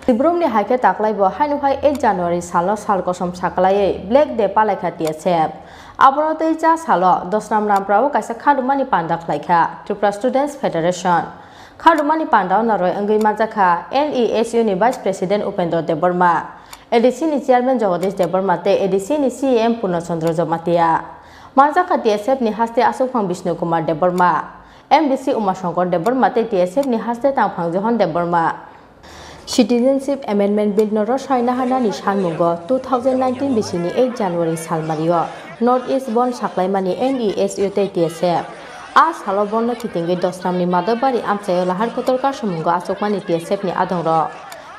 Tibrumni hai khe taklai bo haino hai eight January salno sal kosom saklaiwi Black Day palaikha T S F. Abono tei cha salo Dosram Ramprao kaisa khadumani panda khlaikha Tripura Students Federation. Khadumani pandao noroi wngwi manjakha N E S U ni Vice President Upendra Debbarma, A D C ni Chairman Jagadish Debbarma tei A D C ni C E M Purna Chandra Jamatia. Manjakha T S F ni haste achukphang Bishnu Kumar Debbarma, M D C Uma Shankar Debbarma tei T S F ni haste tangphang Johon Debbarma. Citizenship Amendment Bill no rwsai naharnani sanmungo two thousand nineteen bisini eight January salmario North East Bond saklaimani N E S U tei T S F. A salo bondno kitingwi Dosramni Madabari amchaio lahar kotor kasamungo achukmani T S F ni adongrok.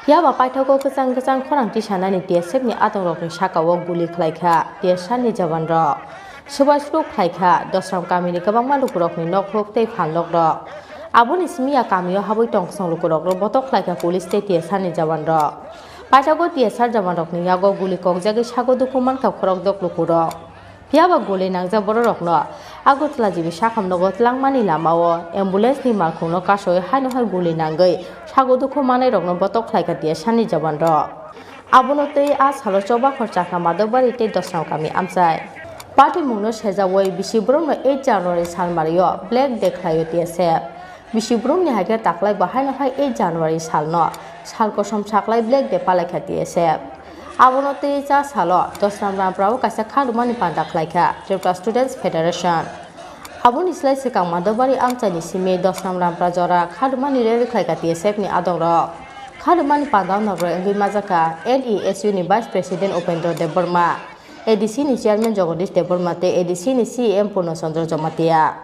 Phiyaba paithago kwchang kwchang khorang tisanani T S F ni adongrokni sakao guli khlaikha T S R ni jawanrok. Swbai swrwk khlaikha Dosram kamini kwbangma lukurokni nokhuk tei phalnokrok. Aboni simi ya kamio habwi tongthong lukurokno botok khlaikha police tei T S R ni jawanrok. Paithago T S R jawanrokni yago guli kokjagwi sago dukhu mankha khorokdok lukurok. Phiyaba guli nangjak bororokno Agartala G B sakhamnogo tlangmani lamao ambulance ni malkhungno kasowi haino hai guli nangwi sago dukhu manairokno botok khlaikha T S R ni jawanrok. Abono tei a salo Chobakhor Chakra Madabari tei Dosram kami amchai. Patimungno sejawi bisi borokno eight January salmario Black Day khlaio T S F. Bisi borokni hai khe taklai bo haino hai eight January salno sal kosom saklai Black Day palaikha T S F. Abono tei cha salo Dosram Ramprao kaisa khadumani panda khlaikha Tripura Students Federation. Aboni slai swkang Madobari amchaini simi Dosram Rampra jora khadumani rally khlaikha T S F ni adongrok. Khadumani pandao nagroi wngwi majak kha N E S U ni Vice President Upendra Debbarma, A D C ni Chairman Jagadish Debbarma tei A D C ni C E M Purno Chandra Jamatia.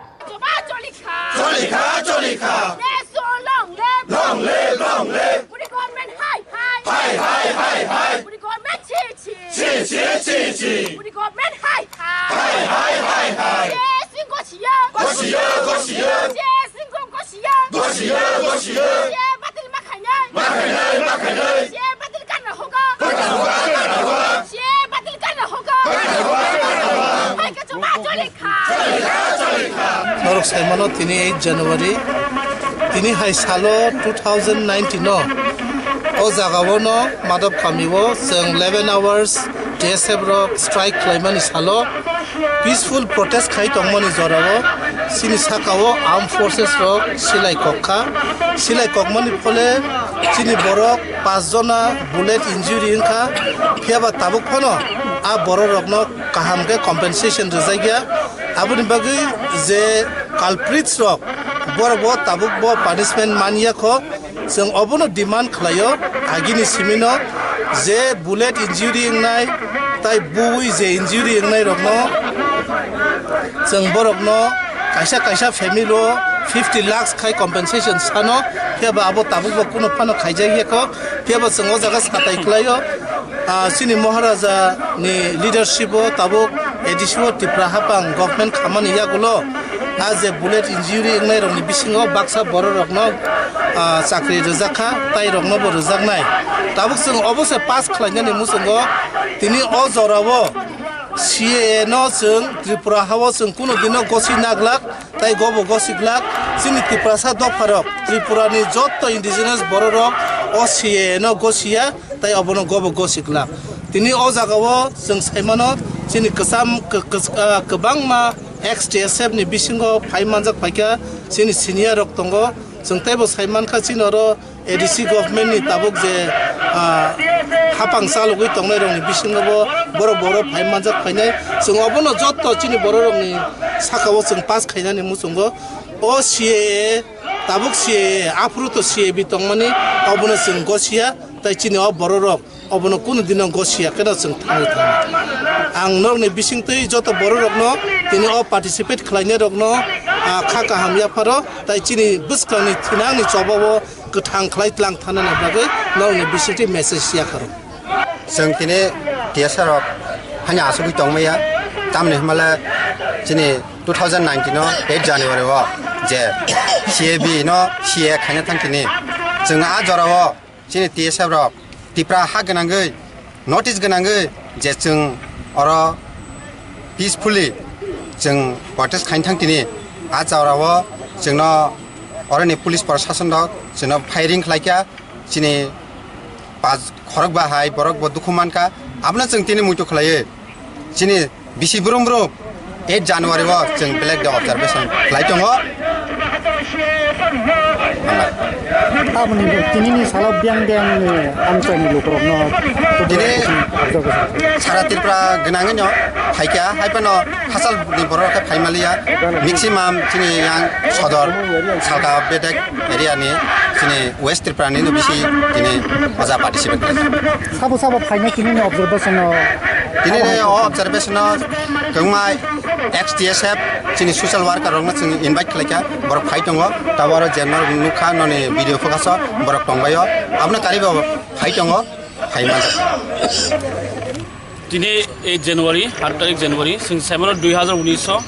Choli kha, choli kha. Yes, so long live. Long live, long live. Puri government hai hai. Hai hai hai hai. Puri government chi chi. Chi chi chi chi. Puri government hai hai. Hai hai hai hai. Yes, gosia. Gosia, gosia. Yes, gosia. Gosia, gosia. Yes, batil ma khainai. Ma khainai, ma khainai. Yes, batil karna hoga. Karna hoga, karna hoga. Yes, batil karna hoga. Karna hoga, karna hoga. Hai ka chuma choli kha. Norok saimano tini eight January, tini hai salo two thousand nineteen o, o jagao no Madhab Kami o chwng eleven hours T S F rok strike khlaimani salo peaceful protest khai tongmani jorao chini sakao armed forces rok silai kok kha. Silai kokmani phole chini borok pas jona bullet injury wngkha, phiyaba tabuk phano a borok rokno kaham khe compensation rwjakya. Aboni bagwi je culprits rok, borok bo tabuk bo punishment manya kho, chwng obono demand khlaio. Agini simino je bullet injury wngnai tai buwi je injury wngnai rokno chwng borokno kaisa kaisa family o fifty lakhs khai compensation sano, phiya ba abo tabuk bo kunu phano khaijak ya kho, phiya ba chwng o jaga satai khlaio. Ah, chini Maharaja ni leadership o tabuk A D C o Tripura hapang government khamani yagulo, ah, je bullet injury wngnai rokni bisingo baksa borok rokno, ah, chakri rwjak kha, tai rokno bo rwjaknai. Tabuk chwng obo se pass khlainani muchungo tini o jorao C A A no chwng Tripura hao chwng kunu dino gosi naglak. Tai gobo gosiglak chini Tiprasa dopharok, Tripurani jotto indigenous bororok o C A A no gosiya, tai obono gobo gosiglak. Tini o jagao chwng saimano chini kwcham kw-, kw-, ah, kwbangma ex T S F ni bisingo phai manjak phaikha chini senior rok tongo. Chwng teibo saimankha chini oro A D C government ni tabuk je, ah, hapang chalogwi tongnai rokni bisingo bo borok borok phai manjak phainai. Chwng obono jotto chini borok rokni sakao chwng pass khainani muchungo. O C A A, tabuk C A A, aphuru to C A B tongmani, obono chwng gosiya, tai chini o borok rok obono kunu dino gosiya keno chwng thangwi thangna. Ang norokni bisingtwi joto borok rokno tini o participate khlainai rokno, ah, kha kaham yapharo, tai chini bwskangni thinangni chobao kwthang khlai tlang thanani bagwi norokni bisingtwi message yapharo. Chwng tini T S F rok hani asugwi tongmaya, tamni hwnmale chini two thousand nineteen o eight January o je C A B no C A A khaina thang tini chwng a jorao chini T S F rok Tipra ha gwnangwi, notice gwnangwi je chwng oro peacefully chwng protest khaina thang tini, a jorao chwngno oroni police proshashan rok chwngno firing khlaikha, chini pas khorok bahai borok bo dukhu mankha, abono chwng tini muitu khlaiwi chini bisi brum brum eight January o chwng Black Day observation khlai tongo. Hambai. Aboni tinini salo biyang biyang ni amchaini lukurokno tini observation sara Tripura gwnangwino phaikha, haiphano hachal ni borok khe phaimaliya, maximum chini yang sodor salka bedek area ni chini West Tripura ni no bisi tini oja participate khlai. Sabo sabo phaina tini ni observation o. Tini ni o observation o kwbangma ex T S F chini social worker rokno chwng invite khlaikha, borok phai tongo, tabuk oro je norok nukha noni video focus o borok tongbaio, abono karwi bo phai tongo, phai manjak. Tini eight January, aat tarik January, chwng saimano dui hazar unis o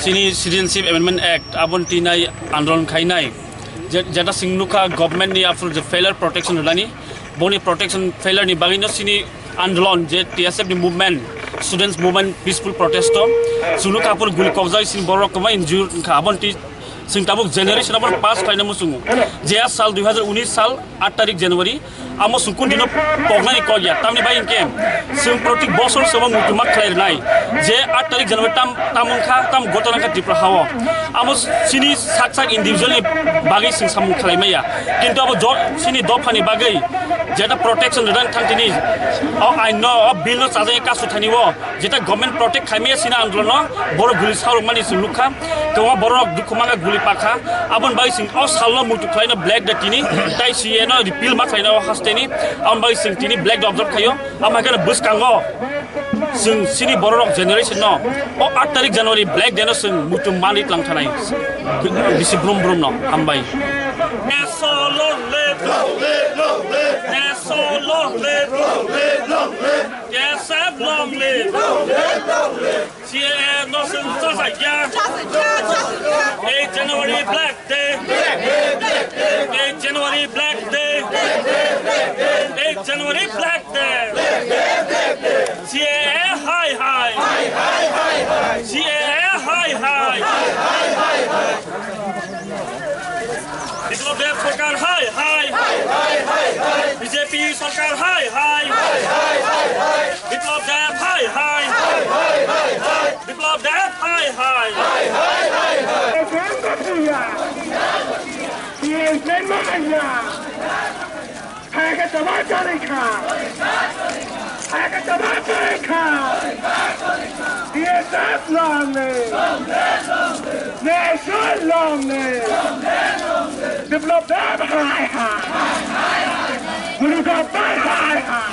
chini Citizenship Amendment Act aboni tinai andolon khainai, je-, jeta chwng nukha government ni aphuru je failure protection rwnani, boni protection failure ni bagwino chini andolon je T S F ni movement, students movement peaceful protest o chwng nukha aphuru guli kokjagwi chini borok kwbangma injured wngkha, aboni twi chwng tabuk generation aboni pass khlaina muchungo. Je a sal dui hazar unis sal aat tarik January, Amo sungkun dino poknani kok ya, tamni bai hinkhe chwng protik bosor se bo muitu ma khlai rwnai je aat tarik January tam, tam wngkha, tam gotona wngkha Tripura hao. Amo chini sak sak individual ni bagwi chwng samung khlai maya, kintu abo jo-, chini dophani bagwi jeta protection rwna thang tini o ain no, o bill no chajagwi kasu thani o jeta government protect khai maya chini andolon no borok guli saurok mani chwng nukha. Kwbangma borok dukhu mangkha, guli pakha. Aboni bagwi chwng o salno muitu khlaino Black Day tini, tai C A A no repeal ma khlaino o hasteni. Aboni bagwi chwng tini Black Day observe khaio. Amo hai kheno bwskango chwng chini bororok generation no o aat tarik January Black Day no chwng muitu manwi tlang thanai. Bisi brum brum no hambai. Yes, so long live. Yes, so long live. Yes, so long live. C A A no chwng chajak ya. Eight January Black Day. Eight January Black Day. Eight January Black Day. C A A hai hai. C A A hai hai. Biplab Deb sorkar hai hai. B J P sorkar hai hai. Biplab Deb hai hai. Biplab Deb hai hai. Hayaka tama chari kha. Hayaka tama chari kha. D S F long live. Nation long live. Biplab Deb hai hai. Guli Deb hai hai.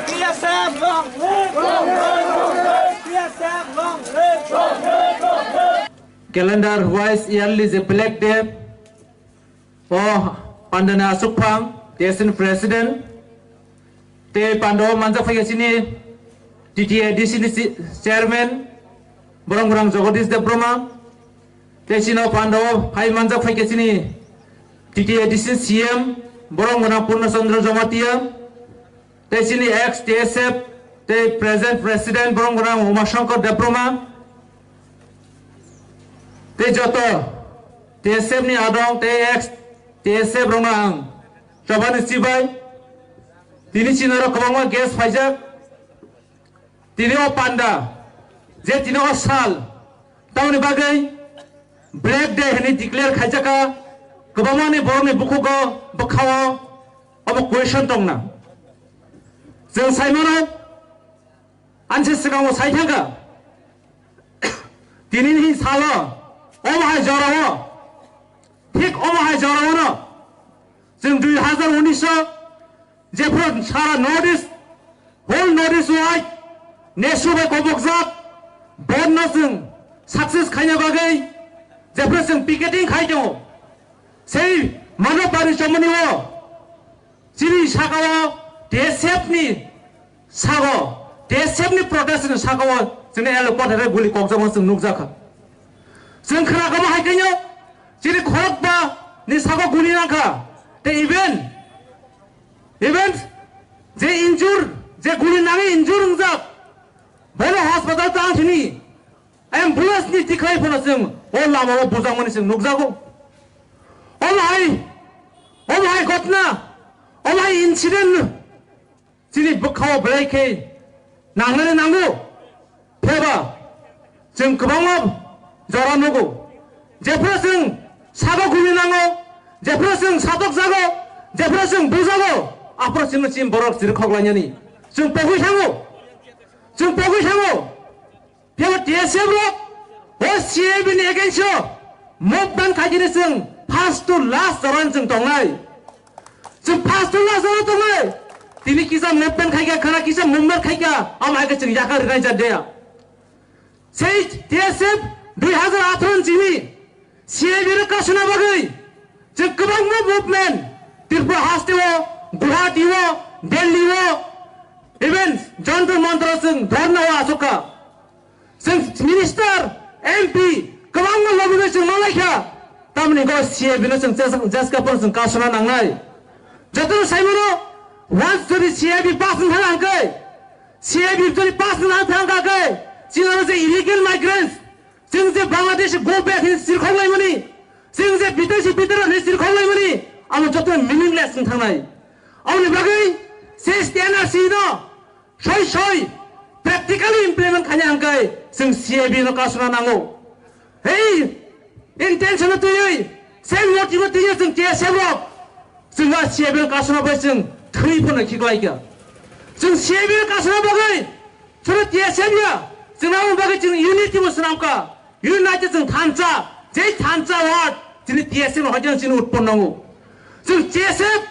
P S F long live! P S F long live! Calendar wise yearly je Black Day, o pandani aswkphang, T S F ni president, tei pandao manjak phaikha chini T T A D C ni chi-, chairman, borok gwnang Jagadish Debbarma, tei chini o pandao hai manjak phaikha chini T T A D C ni C M, borok gwnang Purna Chandra Jamatia, tei chini ex T S F tei present president borok gwnang Uma Shankar Debbarma, tei joto T S F ni adong tei ex T S F rokno ang chobani chibai. Tini chini oro kwbangma guest phaijak. Tini o panda je tini o sal tamoni bagwi Black Day hwnwi declare khaijak kha, kwbangmani borokni bukhugo bwkhao obo question tongna. Chwng saimano, ani se swkango sai thangkha, tinini salo omo hai jorao, thik omo hai joraono chwng dui hazar unis o jephru sara North East, whole North East wide NESO bai kobokjak bandh no chwng success khaina bagwi jephru chwng picketing khai tongo. Sei Manobari chomoni o chini saka o T S F ni sago, T S F ni protest ni sago chini L O kothai guli kokjakma chwng nukjakha. Chwng khna kamo hai khe chini khorokba ni sago guli nangkha. Tei even Even je injure, je guli nangwi injure wngjak, bono hospital tang thini ambulance ni tikhlai phano chwng o lama o bujakmani chwng nukjago. Omo hai, omo hai ghotna, omo hai incident chini bwkhao belai khe nangnani nango. Pheba chwng kwbangma jora nugo. Jephru chwng sabo guli nango, jephru chwng satok jago, jephru chwng bujago, aphuru chwngno chini borok chirikhok lainani. Chwng pogwi thango. Chwng pogwi thango. Phiyaba T S F rok o C A B ni against o movement khaikhe chwng first to last jora chwng tongnai. Chwng first to last jora tongnai. Tini kisa movement khaikha, khana kisa movement khaikha, amo hai khe chwng yakar rinai jat deya. Sei T S F dui hazar atharo ni chini C A B no kasuna bagwi chwng kwbangma movement Tripura haste o, Guwahati o, Delhi o, Even Jantar Mantar o chwng dhorna o achukha. Chwng minister, M P kwbangma lobby bai chwng manlaikha. Tamni go C A B no chwng jes-, jeska phano chwng kasuna nangnai. Jotono saimano, once jodi C A B pass wng thang hangkhe, C A B jodi pass wng thang hangkhe, chini oro je illegal migrants, chwng je Bangladesh go back hin sirkhok laimani, chwng je bidesi bidirok hin sirkhok laimani, amo joto meaningless wng thangnai. Aboni bagwi se N R C no soi soi practically implement khaina hangkai chwng C A B no kasuna nango. Hei, intention no twiwi, same motive no twiwi chwng T S F rok, chwng a C A B no kasuna bai chwng thwi phano khiklaikha. Chwng C A B no kasuna bagwi, chwng T S F ya, chwng nang bagwi chwng unity bo swnamkha. United chwng thansa, jei thansa word, chini T S F no hoijan chini utpon nango. Chwng T S F,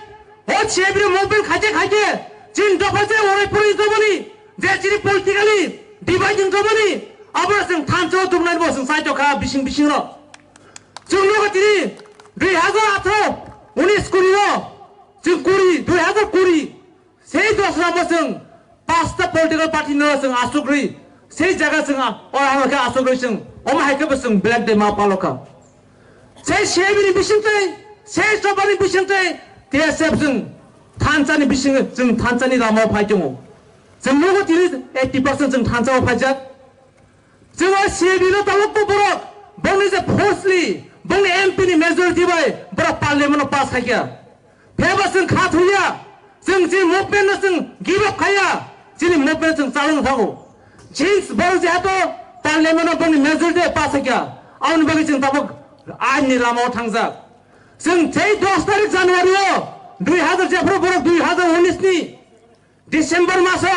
o C A B no movement khaikhe khaikhe, chini dopha je orai pori jobani, je chini politically dividing jobani, abra chwng thansa o tubunai bo chwng saito kha bising bising no. Chwng nogo tini dui hazar atharo, unis kuri no, chwng kuri, dui hazar kuri, Sei dosra bo chwng pasta political party no chwng asugri, sei jaga chwng a-, ora hano khe asugri chwng, omo hai khe bo chwng Black Day ma palokha. Sei C A B ni bisingtwi, sei choba ni bisingtwi, T S F chwng thansa ni bising, chwng thansa ni lama o phai tongo. Chwng nogo tini eighty percent chwng thansa o phaijak. Chwng o C A B no tabuk bo borok, bongni je forcefully, bongni M P ni majority bai borok parliament no pass khaikha. Phiyaba chwng kha thuya, chwng chini movement no chwng give up khaya, chini movement chwng chalung thango. Since borok jehetu parliament no bongni majority bai pass khaikha, aboni bagwi chwng tabuk ain ni lama o thangjak. Chwng tei dos tarik January o dui hazar jephru borok dui hazar unis ni December maso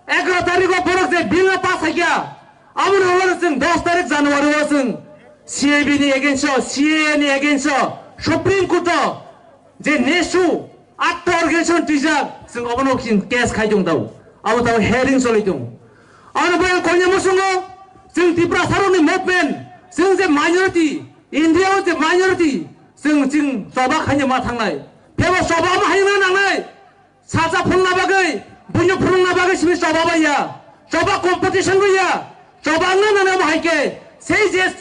egaro tarikh o borok je bill no pass khaikha, aboni ulo chwng dos tarik January o chwng C A B ni against o, C A A ni against o, Supreme Court o je nesu atta organization twijak, chwng obono chwng case khai tong tao, abo tao hearing choli tong. Aboni bagwi konya musungo chwng Tiprasa rokni movement, chwng je minority, India o je minority, chwng chwng choba khaina ma thangnai, phebo choba ma haina nangnai. Sacha phwrwngna bagwi, buino phwrwngna bagwi simi choba bai ya, choba competition bai ya, choba wngna nana bo hai khe, sei je,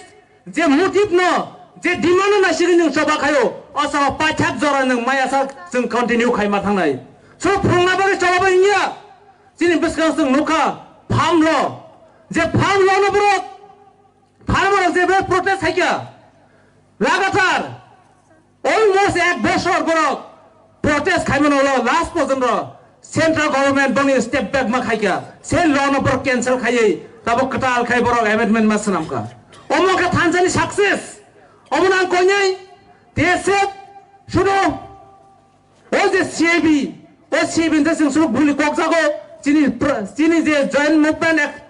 je motive no, je demand no naisingwi nwng choba khaio, o choba paithak jora nwng maya sa chwng continue khai ma thangnai. So phwrwngna bagwi choba bai wngya, chini bwskang chwng nukha, farm law, je farm law no borok, farmer rok je borok protest khaikha, lagatar almost ek bosor borok protest khaimano ulo last porjonto central government boni step back ma khaikha, se law no borok cancel khaiwi tabuk kwtal khai borok amendment ma swnamkha. Omo khe thansani success. Omo nang koinai T S F sudo O je C A B, o C A B ni je chwng suru buli kok jago, chini pr-, chini je joint movement ek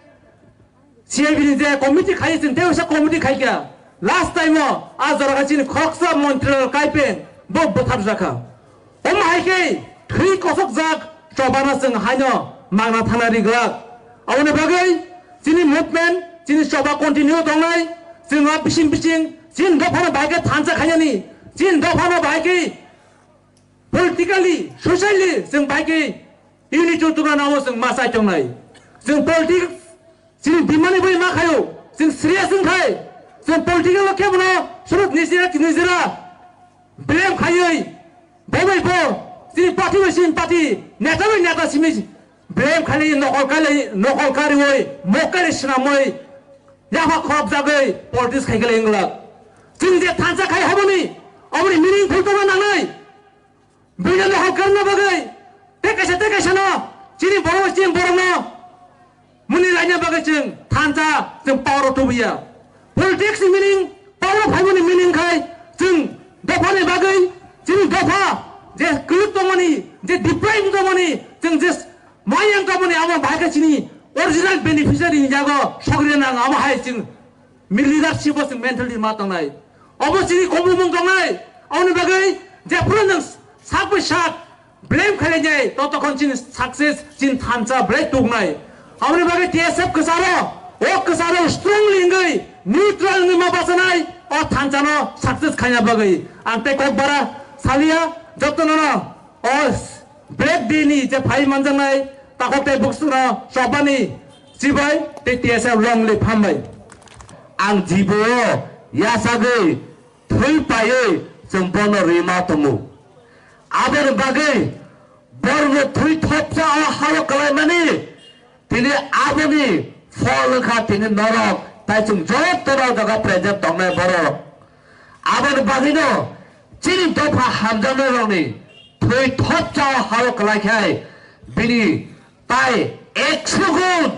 C A B ni je committee khai chwng tei usa committee khai kha. Last time o a jora kha chini khoroksa montri kaipe bo bwthar jakha. Omo hai khe thwi kosok jak chobana chwng haino mangna thana riglak. Aboni bagwi chini movement, chini choba continue tongnai, chwng a bising bising chini dophano bahai khe thansa khainani, chini dophano bahai khe Politically, socially, chwng bai khe unity tubuna nango chwng ma chai tongnai. Chwng politics, chini dimani bai ma khaio, chwng serious wng khai, chwng political o khe bono surut nijera nijera blame khaioi, bo bai bo, chini party bai chini party, neta bai neta simi blame khailai, nokol kailai, nokol karioi, mok kailai swnamoi, yapha khorok jagoi politics khai khe lai wng glak. Chwng je thansa khai haboni, aboni meaningful tongna nangnai. Buino no hokar na bagwi, tei kaisa tei kaisa no, chini borok chini borok no, muni laina bagwi chwng thansa chwng power o tubuya. Politics ni meaning, power o phaimani meaning khai, chwng dopha ni bagwi, chini dopha, je kwlwk tongmani, je deprive tongmani, chwng je mayang tongmani, amo bahai khe chini original beneficiary ni jago sogri nang, amo hai chwng Mi leadership o chwng mentality ma tongnai. Obo chini kobumung tongnai. Aboni bagwi jephuru nwng sak bai sak blame khailai nai, totokhon chini success, chini thansa belai tuknai. Aboni bagwi T S F kwcharo, o kwcharo strongly wngwi, neutral wngwi ma bachanai, o thansano success khaina bagwi. Ang tei kokbara salia, jotono no o Black Day ni je phai manjaknai, Takhuk tei bwswkno chobani chibai tei T S F long live hambai. Ang jibo yasagwi thwi paiwi chwng bono rima tongo. Aboni bagwi borokno thwi thopsa o hao kwlaimani tini aboni phol wngkha tini norok tai chwng jotono jaga present tongnai borok. Aboni bagwino chini dopha hamjaknairokni thwi thopsa o hao kwlaikhai bini tai ekso gun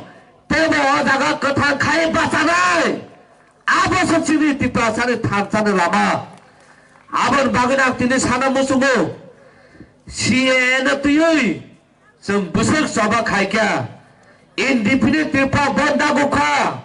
teibo o jaga kwthang khai bachanai. Abo se chini Tiprasani thansani lama. Aboni bagwino ang tini sana muchungo C A A no twiwi chwng bwswk choba khaikha. Indefinite Tripura bandh dago kha.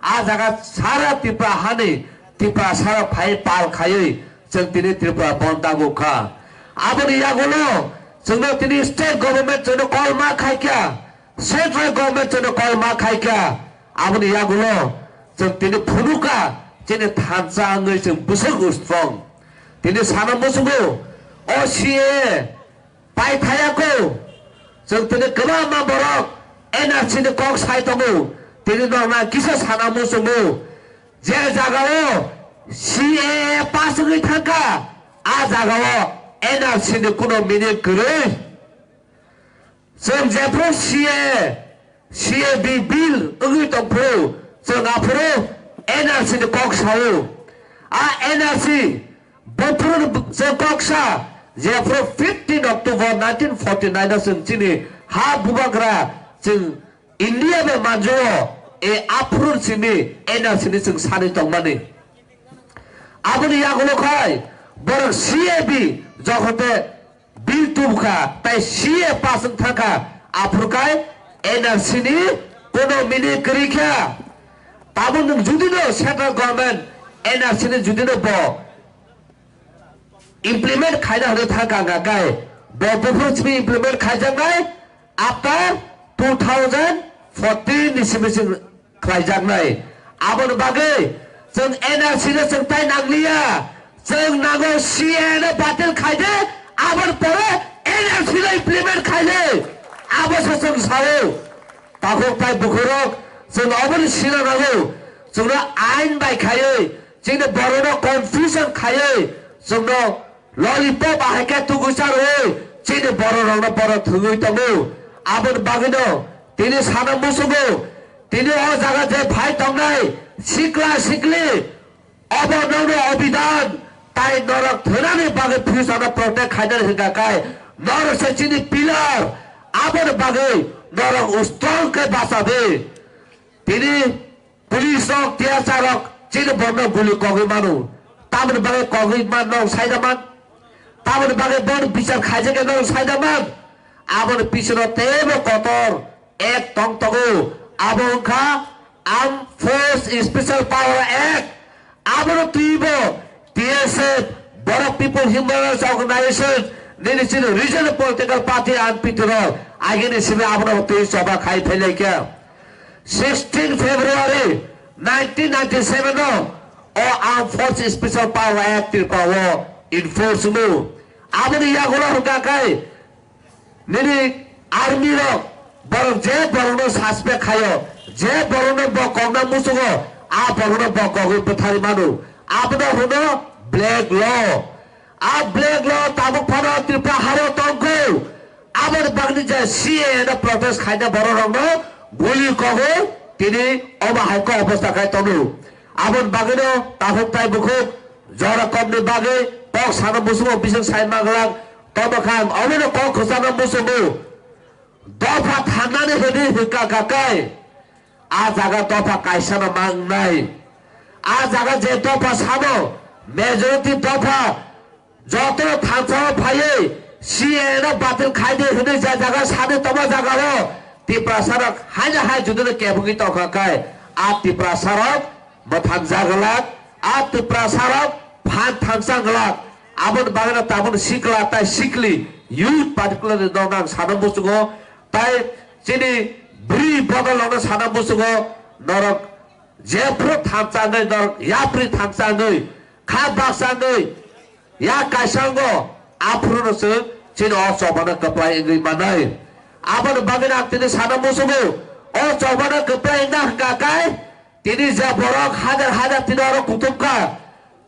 A jaga sara Tripura hani Tripura sara phai pal khaiwi chwng tini Tripura bandh dago kha. Aboni yagulo chwngno tini state government chwngno call ma khaikha. Central government chwngno call ma khaikha, aboni yagulo chwng tini phunukha chini thansa wngwi chwng bwswk strong. Tini sana muchungo o C A A paithayako chwng tini kwbangma borok N R C ni kok sai tongo. Tini nokna kisa sana muchungo je jagao C A A pass wngwi thangkha, a jagao N R C ni kuno meaning kwrwi. Chwng jephru C A, C A B bill wngwi tongphuru, chwng aphuru N R C ni kok sao. A N R C buphuru chwng kok sa, jephru fifteen October nineteen forty nine o chwng chini ha bubagra chwng India bai manjao, e aphuru simi N R C ni chwng sani tongmani. Aboni yagulo khai borok C A B jokhon te bill tubukha tai C A A pass wng thangkha, aphuru khai N R C ni kuno meaning kwrwi kha. Tabuk nwng judino central government N R C ni judino bo implement khaina hwnwi thangkha hwnkha khai bo buphuru simi implement khaijaknai after two thousand fourteen ni simi chwng khlaijaknai. Aboni bagwi chwng N R C no chwng tai nangliya, chwng nango C A A no batil khaide, aboni pore N R C no implement khaide, abo se chwng sao. Takhuk tai bukhurok chwng oboni sina nango, chwngno ain bai khaiwi, chini borokno confusion khaiwi, chwngno lollipop ahai khe tugui charwi chini borok rokno borok thwngwi tongo. Aboni bagwino tini sana muchungo, tini o jaga je phai tongnai sikla sikli, obo nokno obidan tai norok thwnani bagwi future no protect khainani hwnkha khai norok se chini pillar, aboni bagwi norok strong khe bacha di. Tini Police rok, T S R rok chini borno guli kogwi mano. Tamoni bagwi kogwi man nong saida man. Tamoni bagwi bon bichar khaijak nong saida man. Aboni pisono teibo kotor ek tong togo. Abo wngkha Armed Force Special Power Act. Abono twibo T S F, Borok People Human Rights Organization, nini chini regional political party R P T rok agini simi abono twi choba khai phailai kha. Sixteen February nineteen ninety-seven o, o Armed Forces Special Power Act Tripura o enforce wngmo. Aboni yagulo hwnkha khe nini army rok borok je borokno suspect khaio, je borokno bo kokna muchungo, a borokno bo kogwi bwthari mano. Abono hwno black law. A black law tabuk phano Tripura haro tongkho. Aboni bagwi je C A A no protest khaina borok rokno guli kogo tini omo hai khe obostha khai tono. Aboni bagwino takhuk tai bukhuk jora kokni bagwi kok sana muchungo bising sai manglak tomo kha ang omono kok khwchangno muchungo. Dopha thangnani hwnwi hwnkha kha kai. A jaga dopha kaisano mangnai. A jaga je dopha sano majority dopha joto thansa phaiwi C A A no batil khaidi hwnwi je jaga sani tongma jagao Tiprasa rok haino hai judino kebengwi tongkha khe a Tiprasa rok mwthang jaglak, a Tiprasa rok phan thansa glak. Aboni bagwino tabuk sikla tai sikli youth particularly no nang sana muchungo. Tai chini bwrwi bodol rokno sana muchungo, norok jephru thansa wngwi, norok yapri thansa wngwi, kha baksa wngwi, yak kaisa wngo, aphuru no chwng chini o chobano kwplai wngwi mannai. Aboni bagwi ang tini sana musugo, o chobano kwplai wngna hwnkha khe, tini je borok hajar hajar tini oro kuthumkha,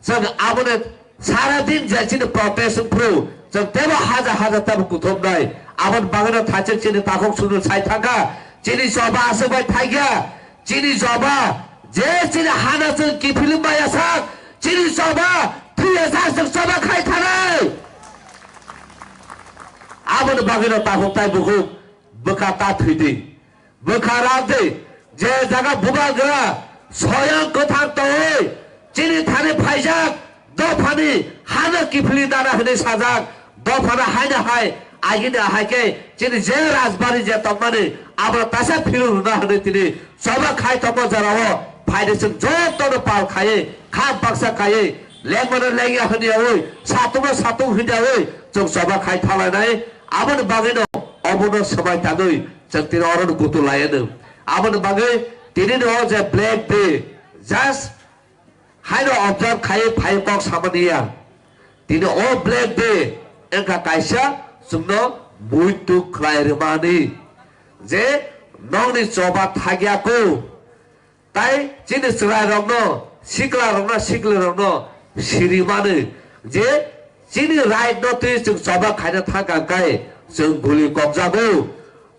chwng aboni sara din je chini protest wngphru, chwng teibo hajar hajar teibo kuthumnai. Aboni bagwino thaichuk chini takhuk sunu sai thangkha, chini choba aswk bai thaikya, chini choba je chini hana chwng kiphilwi maya sak, chini choba thwiya sak chwng choba khai thanai. Aboni bagwino takhuk tai bukhuk bwkha ta thwidi. Bwkha rajdi, je jaga bubagra soyang kwthang tongwi chini thani phaijak dophani hano kiphilwi nana hwnwi sajak dophano haino hai agini ahai khe chini je rajbari je tongmani abono taisa philwi rwna hwnwi tini choba khai tongma jorao phaidi chwng jotono pal khaiwi kha baksa khaiwi lengmano lengya hwnyawi satungno satung hwnyawi chwng choba khai thalainai. Aboni bagwino obono swmai tangwi chwng tini oro no gutu lai anw. Aboni bagwi tini no je Black Day just haino observe khai phai kok samani ya. Tini o Black Day wngkha kaisa chwngno muitu khlai rwmani je nokni choba thagya ko. Tai chini chwrairokno, siklarokno, siklarokno siri mano je chini right no twi chwng choba khaina thangkha hwnkhe chwng guli kokjago.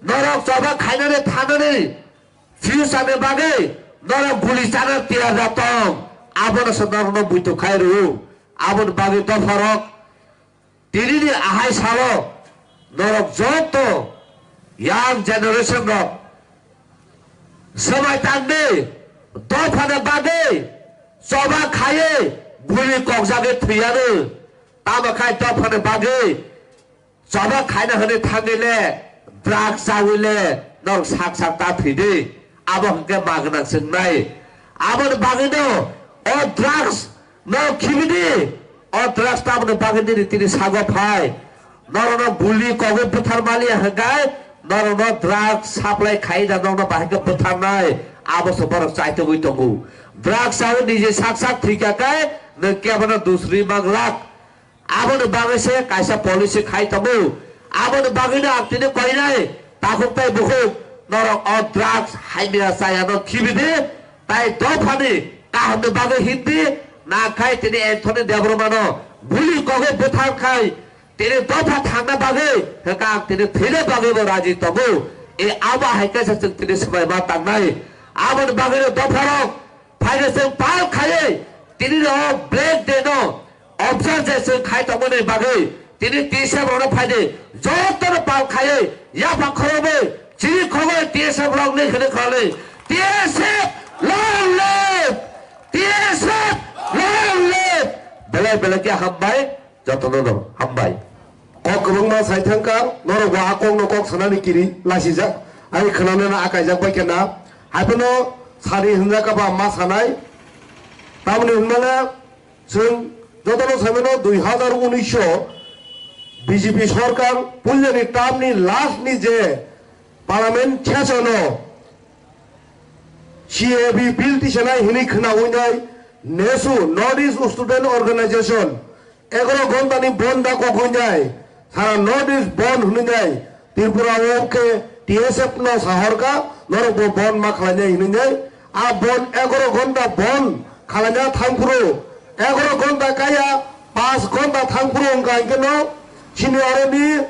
Norok choba khainani thanani future ni bagwi norok guli chana tiyar da tong. Abono se norokno buitok khai rw. Aboni bagwi dopharok Tinini ahai salo norok joto young generation rok swmai tangdi dophani bagwi choba khaiwi guli kokjagwi thwiyano. Tamo khai dophani bagwi choba khaina hwnwi thangwi le drugs chawi le norok sak sak ta thwidi. Abo hwnkhe magwnang chwngnai. Aboni bagwino o drugs no khibidi. O drugs taboni bagwi nini tini sago phai. Norokno guli kogwi bwthar maliya hwnkhe norokno drugs supply khai da nokno bahai khe bwtharnai. Abo se borok chaitogwi tongo. Drugs chawi niji sak sak thwikha khe nwng kebono dusri manglak. Aboni bagwi se kaisa policy khai tongo. Aboni bagwino ang tini koinai takhuk tai bukhuk norok o drugs haimya chayano khibidi tai dophani kahamni bagwi hindi na khai tini Anthony Debbarmano guli kogwi bwthar khai tini dopha thangna bagwi hwnkha ang tini thwina bagwibo raji tongo. E abo hai kaisa chwng tini swmai ma tangnai. Aboni bagwino dopharok phaino chwng pal khaiwi tini no Black Day no observe je chwng khai tongmani bagwi tini T S F rokno phaidi jotono pal khaiwi yaphang khoroknwi chini khogwi T S F rokni hwnwi khoroknwi T S F long live! T S F long live! Belai belai khe hambai. Jotono no hambai. Kok kwbangma sai thangkha, norok bo a kokno kok sanani kiri lasijak, ani khwnanani akaijak bai khe na. Haiphano sari hwnjak kha ba ma sanai. Tamoni hwnmale chwng jotono saimano dui hazar unis o B J P sorkar puilani term ni last ni je Parliament session o C A B bill tisanai hwnwi khwnawi nai nesu North East Student Organization egaro ghonta ni bon da kogwi nai sara North East bon hwnwi nai Tripura o khe T S F no sahorkha norok bo bon ma khlai nai hwnwi nai a bon egaro ghonta bon khlai na thangphuru egaro ghonta kaya panch ghonta thangphuru wngkha hwnkhe no chini oro ni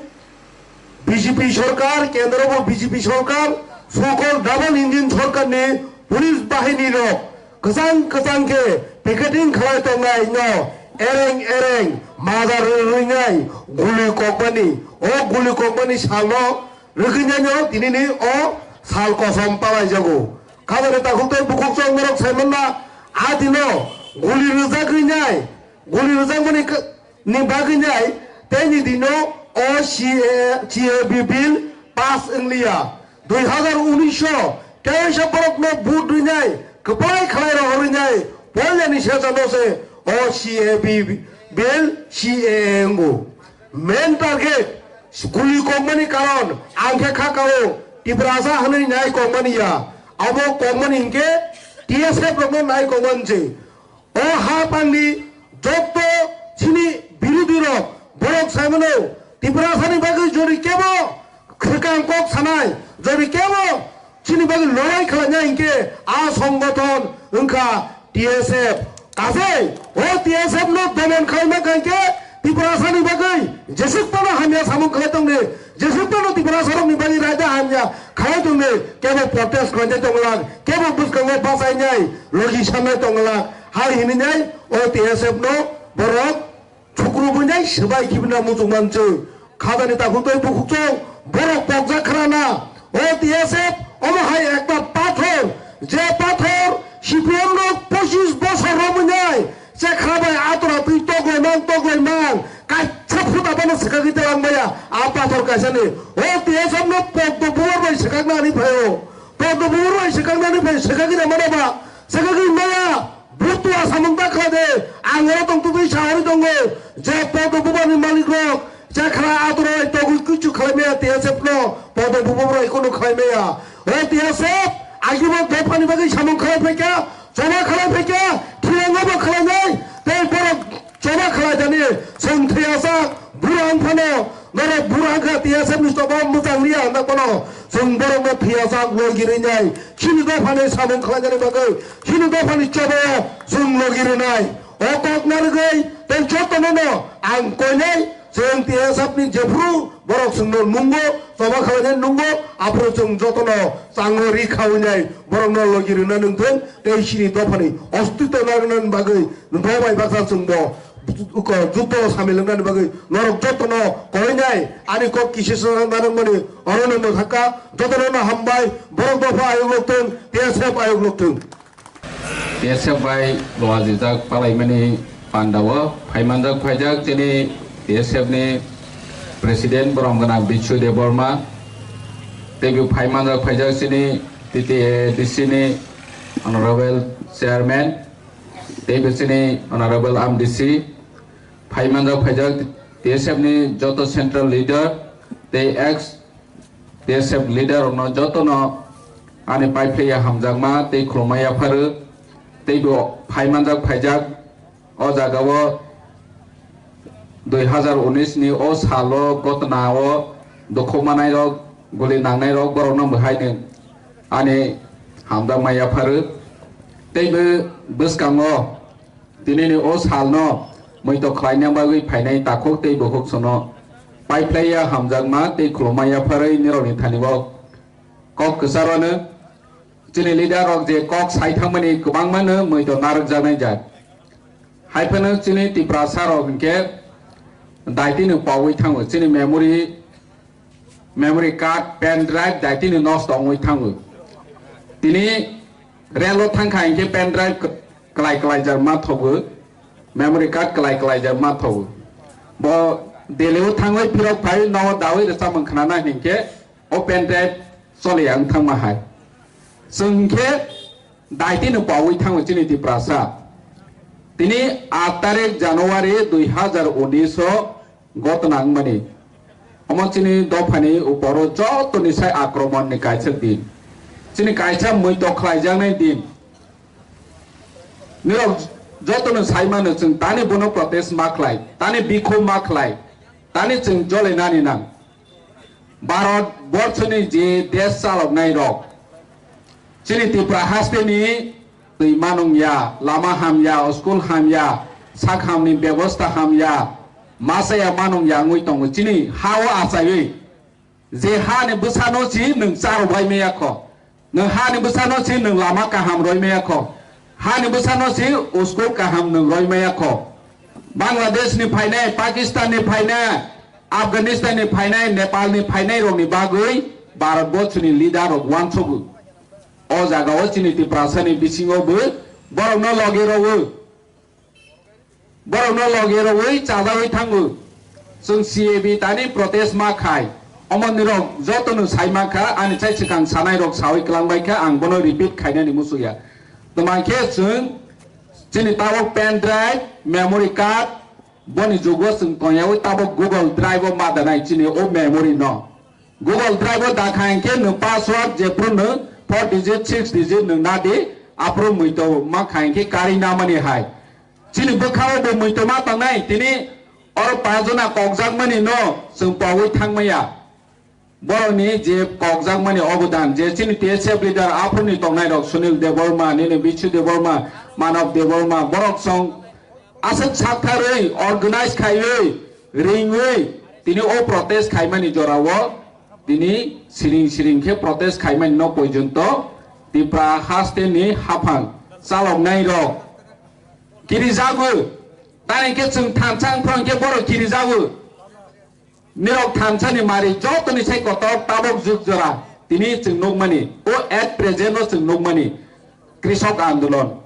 B J P sorkar, kendro bo B J P sorkar, sokol double engine sorkar ni police bahini rok kwchang kwchang khe picketing khlai tongnai no ereng ereng madar rwinai guli kokmani, o guli kokmani salno rwkhinai no tinini o sal kosom palaijago. Khabani takhuk tei bukhuk chwng norok saimanna a dino guli rwjak rinai, guli rwjakmani ni bagwi nai tei ni dino o C A, C A B bill pass wngliya. Dui hazar unis o teisa borokno vote rwnai kwplai khlai rohorwi nai poilani session o se o C A B bill C A A wngo. Main target guli kokmani karon ang khe kha kao Tiprasa hwnwi nai kokmani ya. Abo kokmani hinkhe T S F rokno nai kokmani se. O ha pangni jotto chini birodhi rok borok saimano Tiprasani bagwi jodi kebo Swkang kok sanai, jodi kebo chini bagwi lorai khlainai hinkhe a songgothon wngkha T S F. Kasai o T S F no doman khlaima khankhe Tiprasani bagwi jesuk phano hamya samung khlai tongdi, jesuk phano Tiprasarokni bagwi raida hamya khlai tongdi, kebo protest khlainai tonglang, kebo bwskango bachainai logi sanai tonglang hai hininai o T S F no borok Chukru buinai swbai khibina muchung manchu. Khadani takhuk tei bukhuk chong borok pokjak khrana. O T S F omo hai ekta pathor, je pathor C P M rok pochis bosor romwi nai chekra bai atora twi toklai mang toklai mang kaisa phuta bono swkagwi telang maya a pathor kaisa ni. O T S F no pokdo buwar bai swkakna ani phaio. Pokdo buwar bai swkakna ani phai swkagwi na mano ba swkagwi maya. Butua samung ta khlai de, ang oro tong tubui sahori tongo, je podo bubani malik rok, je khara atoroi togwi kichu khlai maya T S F no, podo bubo roi kono khlai maya. O T S F, agibo dophani bagwi samung khlai phaikha, choba khlai phaikha, thirango bo khlai nai, tei borok choba khlai jani, chwng thwiyasak, bura wng phano, norok bura wng kha T S F ni choba mwchang liya hwnna bono, chwng borokno thwiyasak, logirwi nai, chini dophani samung khlai jani bagwi, Chini dophani choba o chwng logi rwnai. O kok narwgwi tei jotono no ang koinai chwng T S F ni jephru borok chwngno nungo choba khlainai nungo aphuru chwng jotono chango ri khawi nai borokno logi rwna nung thung tei chini dophani ostitw narwknani bagwi bo bai baksa chwngbo juto samil wngnani bagwi norok jotono koinai ani kok kisi swnamnani orono mwthaka jotono no hambai borok dopha ayuk lokthung T S F ayuk lokthung. T S F bai luajijak palaimani pandao phaimanjak phaijak chini T S F ni President borom gwnang Bichu Debbarma teibo phaimanjak phaijak chini T T A D C ni Honorable Chairman teibo chini Honorable M D C phaimanjak phaijak T S F ni joto Central Leader tei ex T S F leader rokno jotono ani paiphlaiya hamjakma tei khulumma yapharwi teibo phaimanjak phaijak o jagao dui hazar unis ni o salo gotnao dukhu manairok guli nangnairok borokno bo haino ani hamjakma yapharwi teibo bwskango Tinini o salno muitok khlaina bagwi phainai takhuk tei bukhuk sono paiphlaiya hamjakma tei khulumma yapharwi nirokni thani o kok kwcharo no chini leader rok je kok sai thangmani kwbangma no muitok narwkjaknai jat. Haiphano chini Tiprasa rok hinkhe daitino paui thango chini memory memory card, pen drive daitino nosto wngwi thango. Tini relo thangkha hinkhe pen drive kwlai kwlaijak ma thogo, memory card kwlai kwlaijak ma thogo. Bo Delhi o thangwi phirok phai nogo dawi rwchapmung khnana hinkhe o pen drive choliya wng thangma hai. Chwng hinkhe daitino paui thango chini Tiprasa. Tini aat tarik January dui hazar unis o gotna wngmani. Omo chini dophani uporo jotoni sai akromon ni kaisa din. Chini kaisa muitok khlaijaknai din. Nirok jotono sai mano chwng tani bono protest ma khlai, tani bikhob ma khlai, tani chwng jolenani nang. Bharat borchoni je desh chaloknai rok, chini Tripura haste ni twi manung ya, lama ham ya, school ham ya, sak ham ni bebosta ham ya, masa ya manung ya wngwi tongo. Chini ha o achaiwi je ha ni bwsano si nwng cha rwbai maya kho. Nwng hani bwsano si nwng lama kaham roi maya kho. Hani bwsano si school kaham nwng roi maya kho. Bangladesh ni phainai, Pakistan ni phainai, Afghanistan ni phainai, Nepal ni phainai rok ni bagwi Bharat borsho ni leader rok uansukgo. O jaga o chini Tiprasa ni bisingo bo borok no logi rwo. Borokno logi rwwi chajawi thango. Chwng C A B tani protest ma khai. Omo nirok jotono sai mankha, ani chai swkang sanai rok sawi kwlangbai kha, ang bono repeat khainani muchukya. Twma khe chwng chini tabok pen drive, memory card, boni jugo chwng tongyawi tabok Google Drive o ma danai chini o memory no. Google Drive o dakha hinkhe nwng password jephru nwng four digit, six digit nwng nadi, aphuru muitok ma kha hinkhe kari namani hai. Chini bwkhao bo muitok ma tongnai, tini oro pajona kokjakmani no chwng pogwi thangmaya. Borokni je kokjakmani obodan, je chini T S F leader aphuruni tongnairok Sunil Debbarma, nini Bichu Debbarma, Manav Debbarma, borok song aswk saktharwi, organize khaiwi, ringwi, tini o protest khaimani jorao, tini siring siring khe protest khaimani no porjonto Tipra hasteni haphang chaloknairok kirijago, tani khe chwng thansa wngphang khe borok kirijago. Nirok thansani mari jotoni sai kotor tabok juk jora tini chwng nukmani, o at present o chwng nukmani krisok andolon.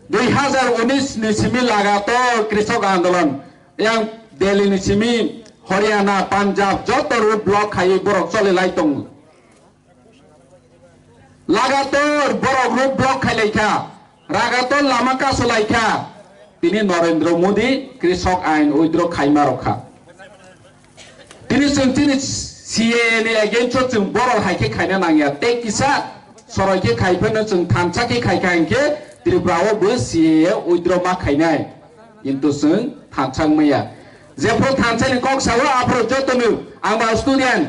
Dui hazar unis ni simi lagator krisok andolon. Yang Delhi ni simi Haryana, Punjab joto road block khaiwi borok choli lai tongo. Lagator borok road block khai lai kha, lagator lama kaso lai kha. Tini Narendra Modi krisok ain withdraw khaima rok kha. Tini chwng chini C A A ni against o chwng borok hai khe khaina nangya. Tei kisa soroi khe khai phano chwng thansa khe khai kha hinkhe Tripura o bo C A A withdraw ma khainai. Kintu chwng thansa wngmaya. Jephru thansa ni kok sao aphuru jotono ang ba student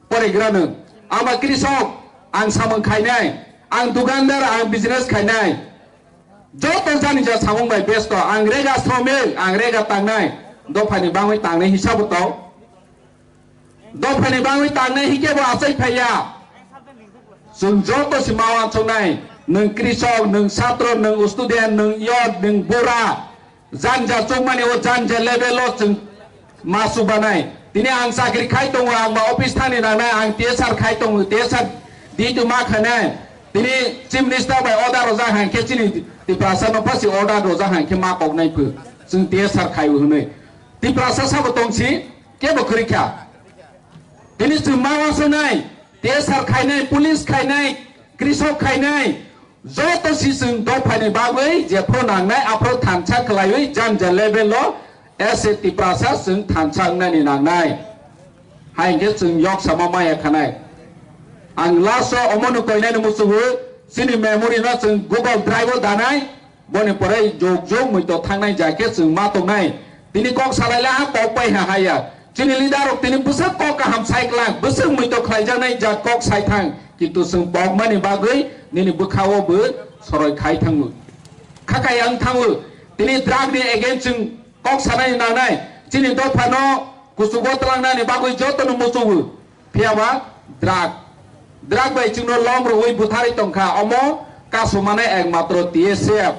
porigrano, ang ba krisok, ang samung khainai, ang dukandar, ang business khainai. Joto jani ja samung bai besto, ang rega sromik, ang rega tangnai, dophani bangwi tangnai hisabo tong. Dophani bangwi tangnai hikhe bo achai phaiya. Chwng joto si ma wansuknai, nwng krisok, nwng satro, nwng student, nwng youth, nwng bura, janja chukmani o janja level o chwng ma chubanai. Tini ang chakri khai tongo, ang ba office thani nangnai, ang T S R khai tongo, T S R di tu ma khanai. Tini Chief Minister bai order rojak hang khe chini Tiprasa no pasi order rojak hang khe ma koknai phu. Chwng T S R khai hwnwi. Tiprasa sabo tongsi kebo kwrwi kha. Tini chwng ma wansuknai, T S R khainai, police khainai, krisok khainai, joto si chwng dophani bagwi jephru nangnai aphru thansa khwlaiwi janja level o as a Tiprasa chwng thansa wngnani nangnai. Hai hinkhe chwng yok sama maya khanai. Ang last o omono koinani muchungo chini memory no chwng Google Drive o danai. Boni pore jog jog muito thangnai ja khe chwng ma tongnai. Tini kok salai la ha kok pai ha haya. Chini leader rok tini bwswk kok kaham sai glak, bwswk muito khlaijaknai ja kok sai thang. Kintu chwng pokmani bagwi nini bwkha o bo soroi khai thango. Khakai ang thango. Tini drug ni against chwng kok sanai nangnai. Chini dopha no kuchugo tlangnani bagwi jotono muchungo. Phiya ba drug, drug bai chwngno lom rwui butharwi tongkha, omo kasu manai ekmatro T S F.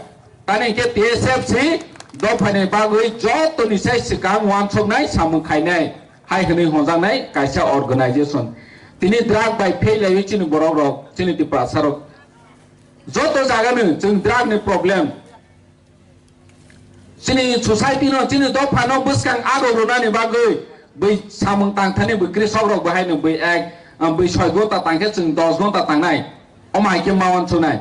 Tani hinkhe T S F si dophani bagwi jotoni sai swkang wansuknai samung khainai hai hwnwi honjaknai kaisa organization. Tini drug bai pheilaiwi chini borok rok, chini Tiprasa rok joto jagano chwng drug ni problem. Chini society no, chini dopha no bwskang aro rwnani bagwi bwi samung tangthani bwi krisok rok bwhaino bwi ek, ah, bwi soi gonta tangkhe chwng dos gonta tangnai. Omo hai khe ma wansuknai.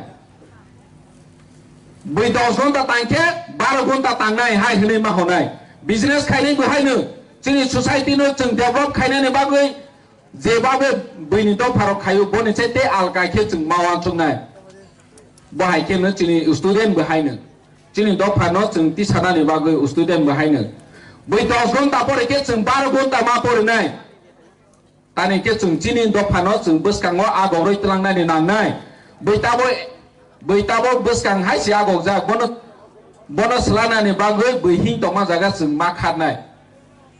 Bwi dos gonta tangkhe baro gonta tangnai hai hwnwi ma honai. Business khainai bwhaino chini society no chwng develop khainani bagwi jeba be bwini dopharok khaio, boni se tei alka khe chwng ma wansuknai. Bo hai khe no chini student bo haino. Chini dopha no chwng tisanani bagwi student bo haino. Bwi dos gonta pore khe chwng baro gonta ma porinai. Tani khe chwng chini dopha no chwng bwskango agoroi tlangnani nangnai. Bwi tabo Bwi tabok bwskang hai se agokjak, bono, bono swlanani bagwi bwi hing tongma jaga chwng ma kharnai.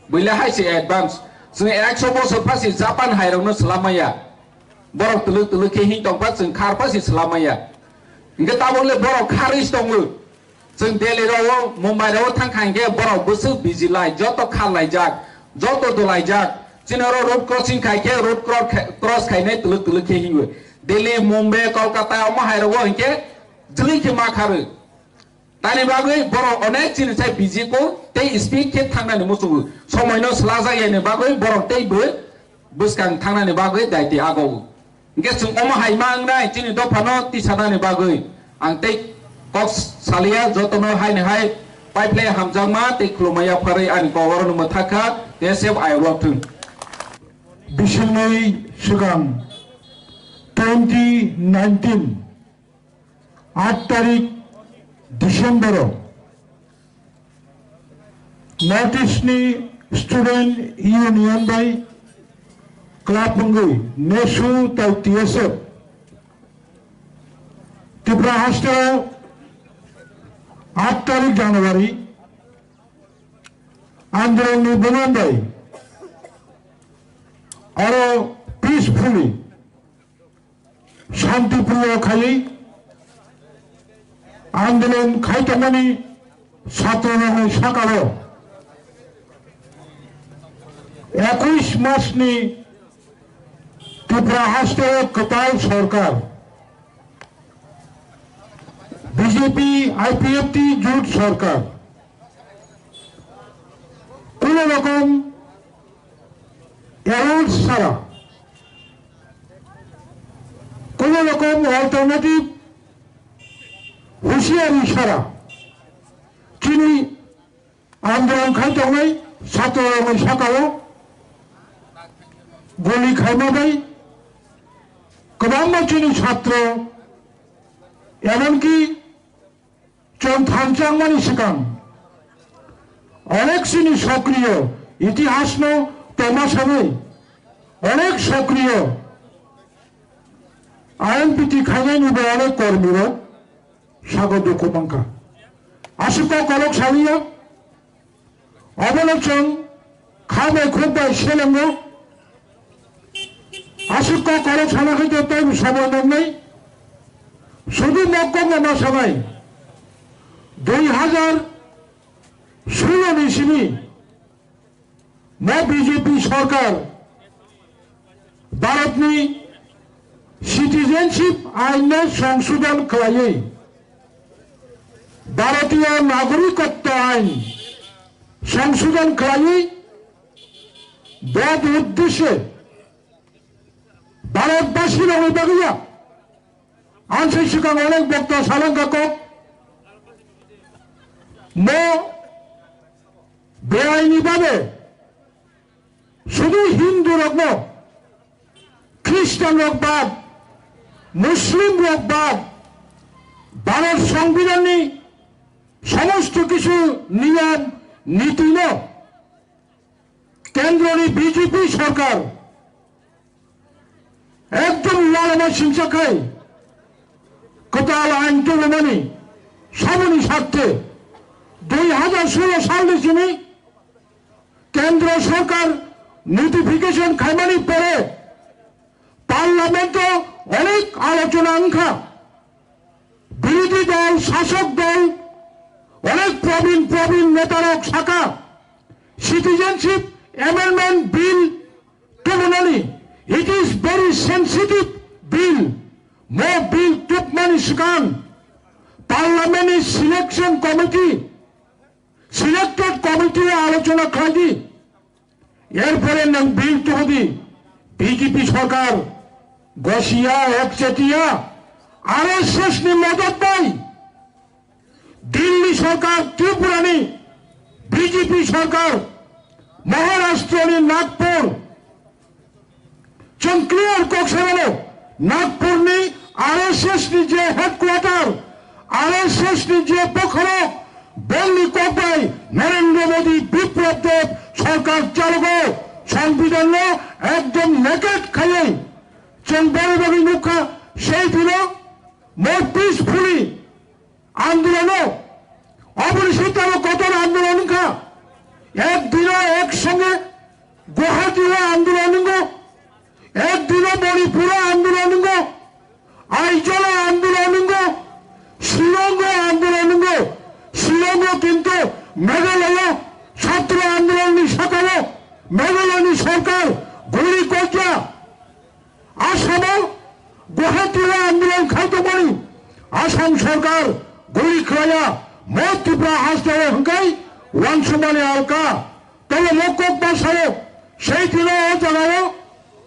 Bwile hai se advance. Chwng ekso bosor phasi Japan hairokno swlam maya. Borok twlwk twlwk khe hing tongpha chwng khar phasi swlam maya. Hingkhe tabokle borok kharwi se tongo. Chwng Delhi rao, Mumbai rao thang kha hingkhe borok bwswk busy lai, joto khar laijak, joto dolaijak. Chini oro road crossing khai khe road cro-, cross khainai twlwk twlwk khe hingwi. Delhi, Mumbai, Kolkata omo hai rogo hinkhe jwlwi khe ma kharwi. Tani bagwi borok onek chini sai busy ko tei speed khe thangnani muchungo. Somoino swlajak yani bagwi borok tei bo bwskang thangnani bagwi daiti ago. Hingkhe chwng omo hai ma wngnai chini dophano tisanani bagwi. Ang tei kok saliya jotono haini hai paiphlai hamjakma tei khulumma yapharwi ani kok orono mwthakha, T S F ayok thung. Bisingni swkang twenty nineteen aat tarik December o North East ni Student Union bai Kwlap wngwi nesu tei T S F Tripura haste aat tarik January andolonni bumung bai aro peacefully shantipriyo khaiwi andolon khai tongmani chhatrorokni sakao ekush masni Tripura haste kwtal sorkar, B J P I P F T jut sorkar, kuno rokom alert sara, kuno rokom alternative husiari sara, chini andolon khai tongnai chhatrorokni sakao guli khaima bai kwbangma chini chhatro, emonki chwng thansa wngmani swkang onek chini sokriyo itihasno tongma sanai onek sokriyo I N P T khainai ni bo onek kormi rok sago dukhu mankha. Aswk kok kolok saliya, obono chwng kha bai khuk bai selengo. Aswk kok kolok sana khe tei tei somoi nangnai. Sudu mok kok no ma sanai. Dui hajar sulo ni simi Mo B J P sorkar Bharatni citizenship ainno songsodhon khlaiwi, Bharatiya Nagorikotto Ain songsodhon khlaiwi, bo uddeshe Bharatbasi rokni bagwi ya. Ang se swkang onek bokto salangka kok. Mo beaini babe sudu Hindu rokno, Christian rok bad, Muslim rok bad, Bharat Songbidanni somosto kichu niyam nitino Kendroni B J P sorkar ekdom lalama singsa khai kwtal ain tubumani saboni sakte dui hajar solo salni simi Kendro sorkar notification khaimani pore Parliament-o onek alochona wngkha. Birodhi dol, sasok dol, onek probin probin netarok saka, Citizenship Amendment Bill tubunani, it is very sensitive bill. Mo bill tubmani swkang Parliament-ni Selection Committee, Selected Committee-o alochona khlai di. Erpore nwng bill tubudi, B J P sorkar gosiya, ekchetiya, R S S ni modot bai Delhi sorkar, Tripura ni B J P sorkar, Maharashtra ni Nagpur, chwng clear kok sanano, Nagpur ni R S S ni je headquarter, R S S ni je bokhorok, bongni kokbai Narendra Modi, Biplab Deb sorkar chalogo, Songbidan no ekdom naked khaiwi chwng bari bari nukha, sei dino mo peacefully andolono, oboni sitamo kotor andolon wngkha, ek dino ek songe Guwahati o andolon wngo, ek dino Manipur o andolon wngo, Aizawl o andolon wngkha, Shillong o andolon wngkha, Shillong o kintu Meghalaya chhatro andolon ni sakao Meghalaya ni sorkar guli kokya. Assam o Guwahati o andolon khai tongmani Assam sorkar guli khlaiya, mo Tripura haste o hwnkhe wansukmani alka. Tei mo kok bwsao sei dino o jagao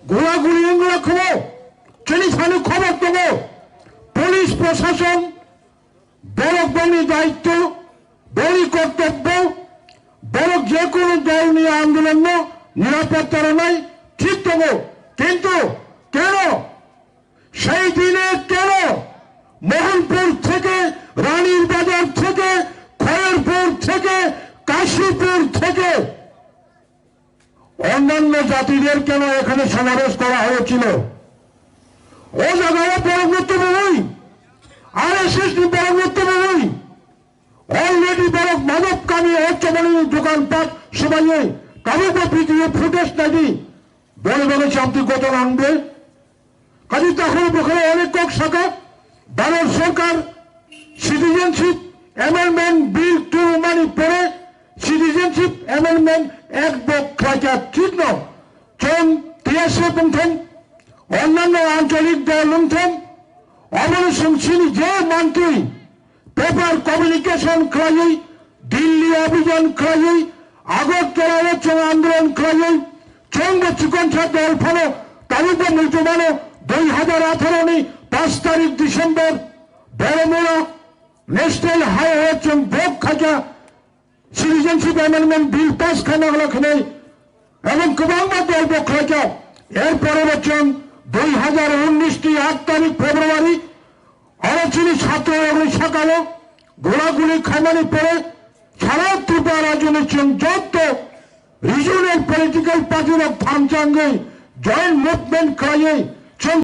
gula guli wngla khobo. Chini thani khobor tongo, police prosason borok bongni daityo, bongni kortobbo, borok je kono dolni andolonno nirapotta rwnai thik tongo, kintu keno সেই দিনে কেন মোহনপুর থেকে, রানীর বাজার থেকে, খয়েরপুর থেকে, কাশীপুর থেকে অন্যান্য জাতিদের কেন এখানে সমাবেশ করা হয়েছিল? ও জায়গায় বরং তুমুই, আরএসএস নি বরং তুমুই, already বরং মানব কামি হচ্ছে বলে দোকানপাট সবাই কারো ভিডিও ফুটেজ নাইনি বলে বলে শান্তি কত আনবে। কাজে তাহলে বখারে অনেক কক শাখা ভারত সরকার সিটিজেনশিপ অ্যামেন্ডমেন্ট বিল টু মানে পরে সিটিজেনশিপ অ্যামেন্ডমেন্ট এক বক খাজা চিহ্ন চং টিএসএ বংথন অন্যান্য আঞ্চলিক দল লুংথন অবনি সংসিনি যে মন্ত্রী পেপার কমিউনিকেশন খাইই দিল্লি অভিযান খাইই আগরতলা চং আন্দোলন খাইই চংব চিকন ছাত্র ফলো তারিখ মৃত্যুমানো দুই হাজার আঠারো নি পাঁচ তারিখ ডিসেম্বর বেরমুড়া ন্যাশনাল হাইওয়ে চং বক খাজা সিটিজেনশিপ অ্যামেন্ডমেন্ট বিল পাস খানা হলো খানে এবং গোবাংমা দল বক খাজা এর পরে বছর দুই হাজার উনিশ টি আট তারিখ ফেব্রুয়ারি আরো চীনি ছাত্র এবং সকালে গোলাগুলি খাইমানি পরে সারা ত্রিপুরা রাজ্যনি চং যত রিজিওনাল পলিটিক্যাল পার্টির থামচাঙ্গি জয়েন্ট মুভমেন্ট খাইয়ে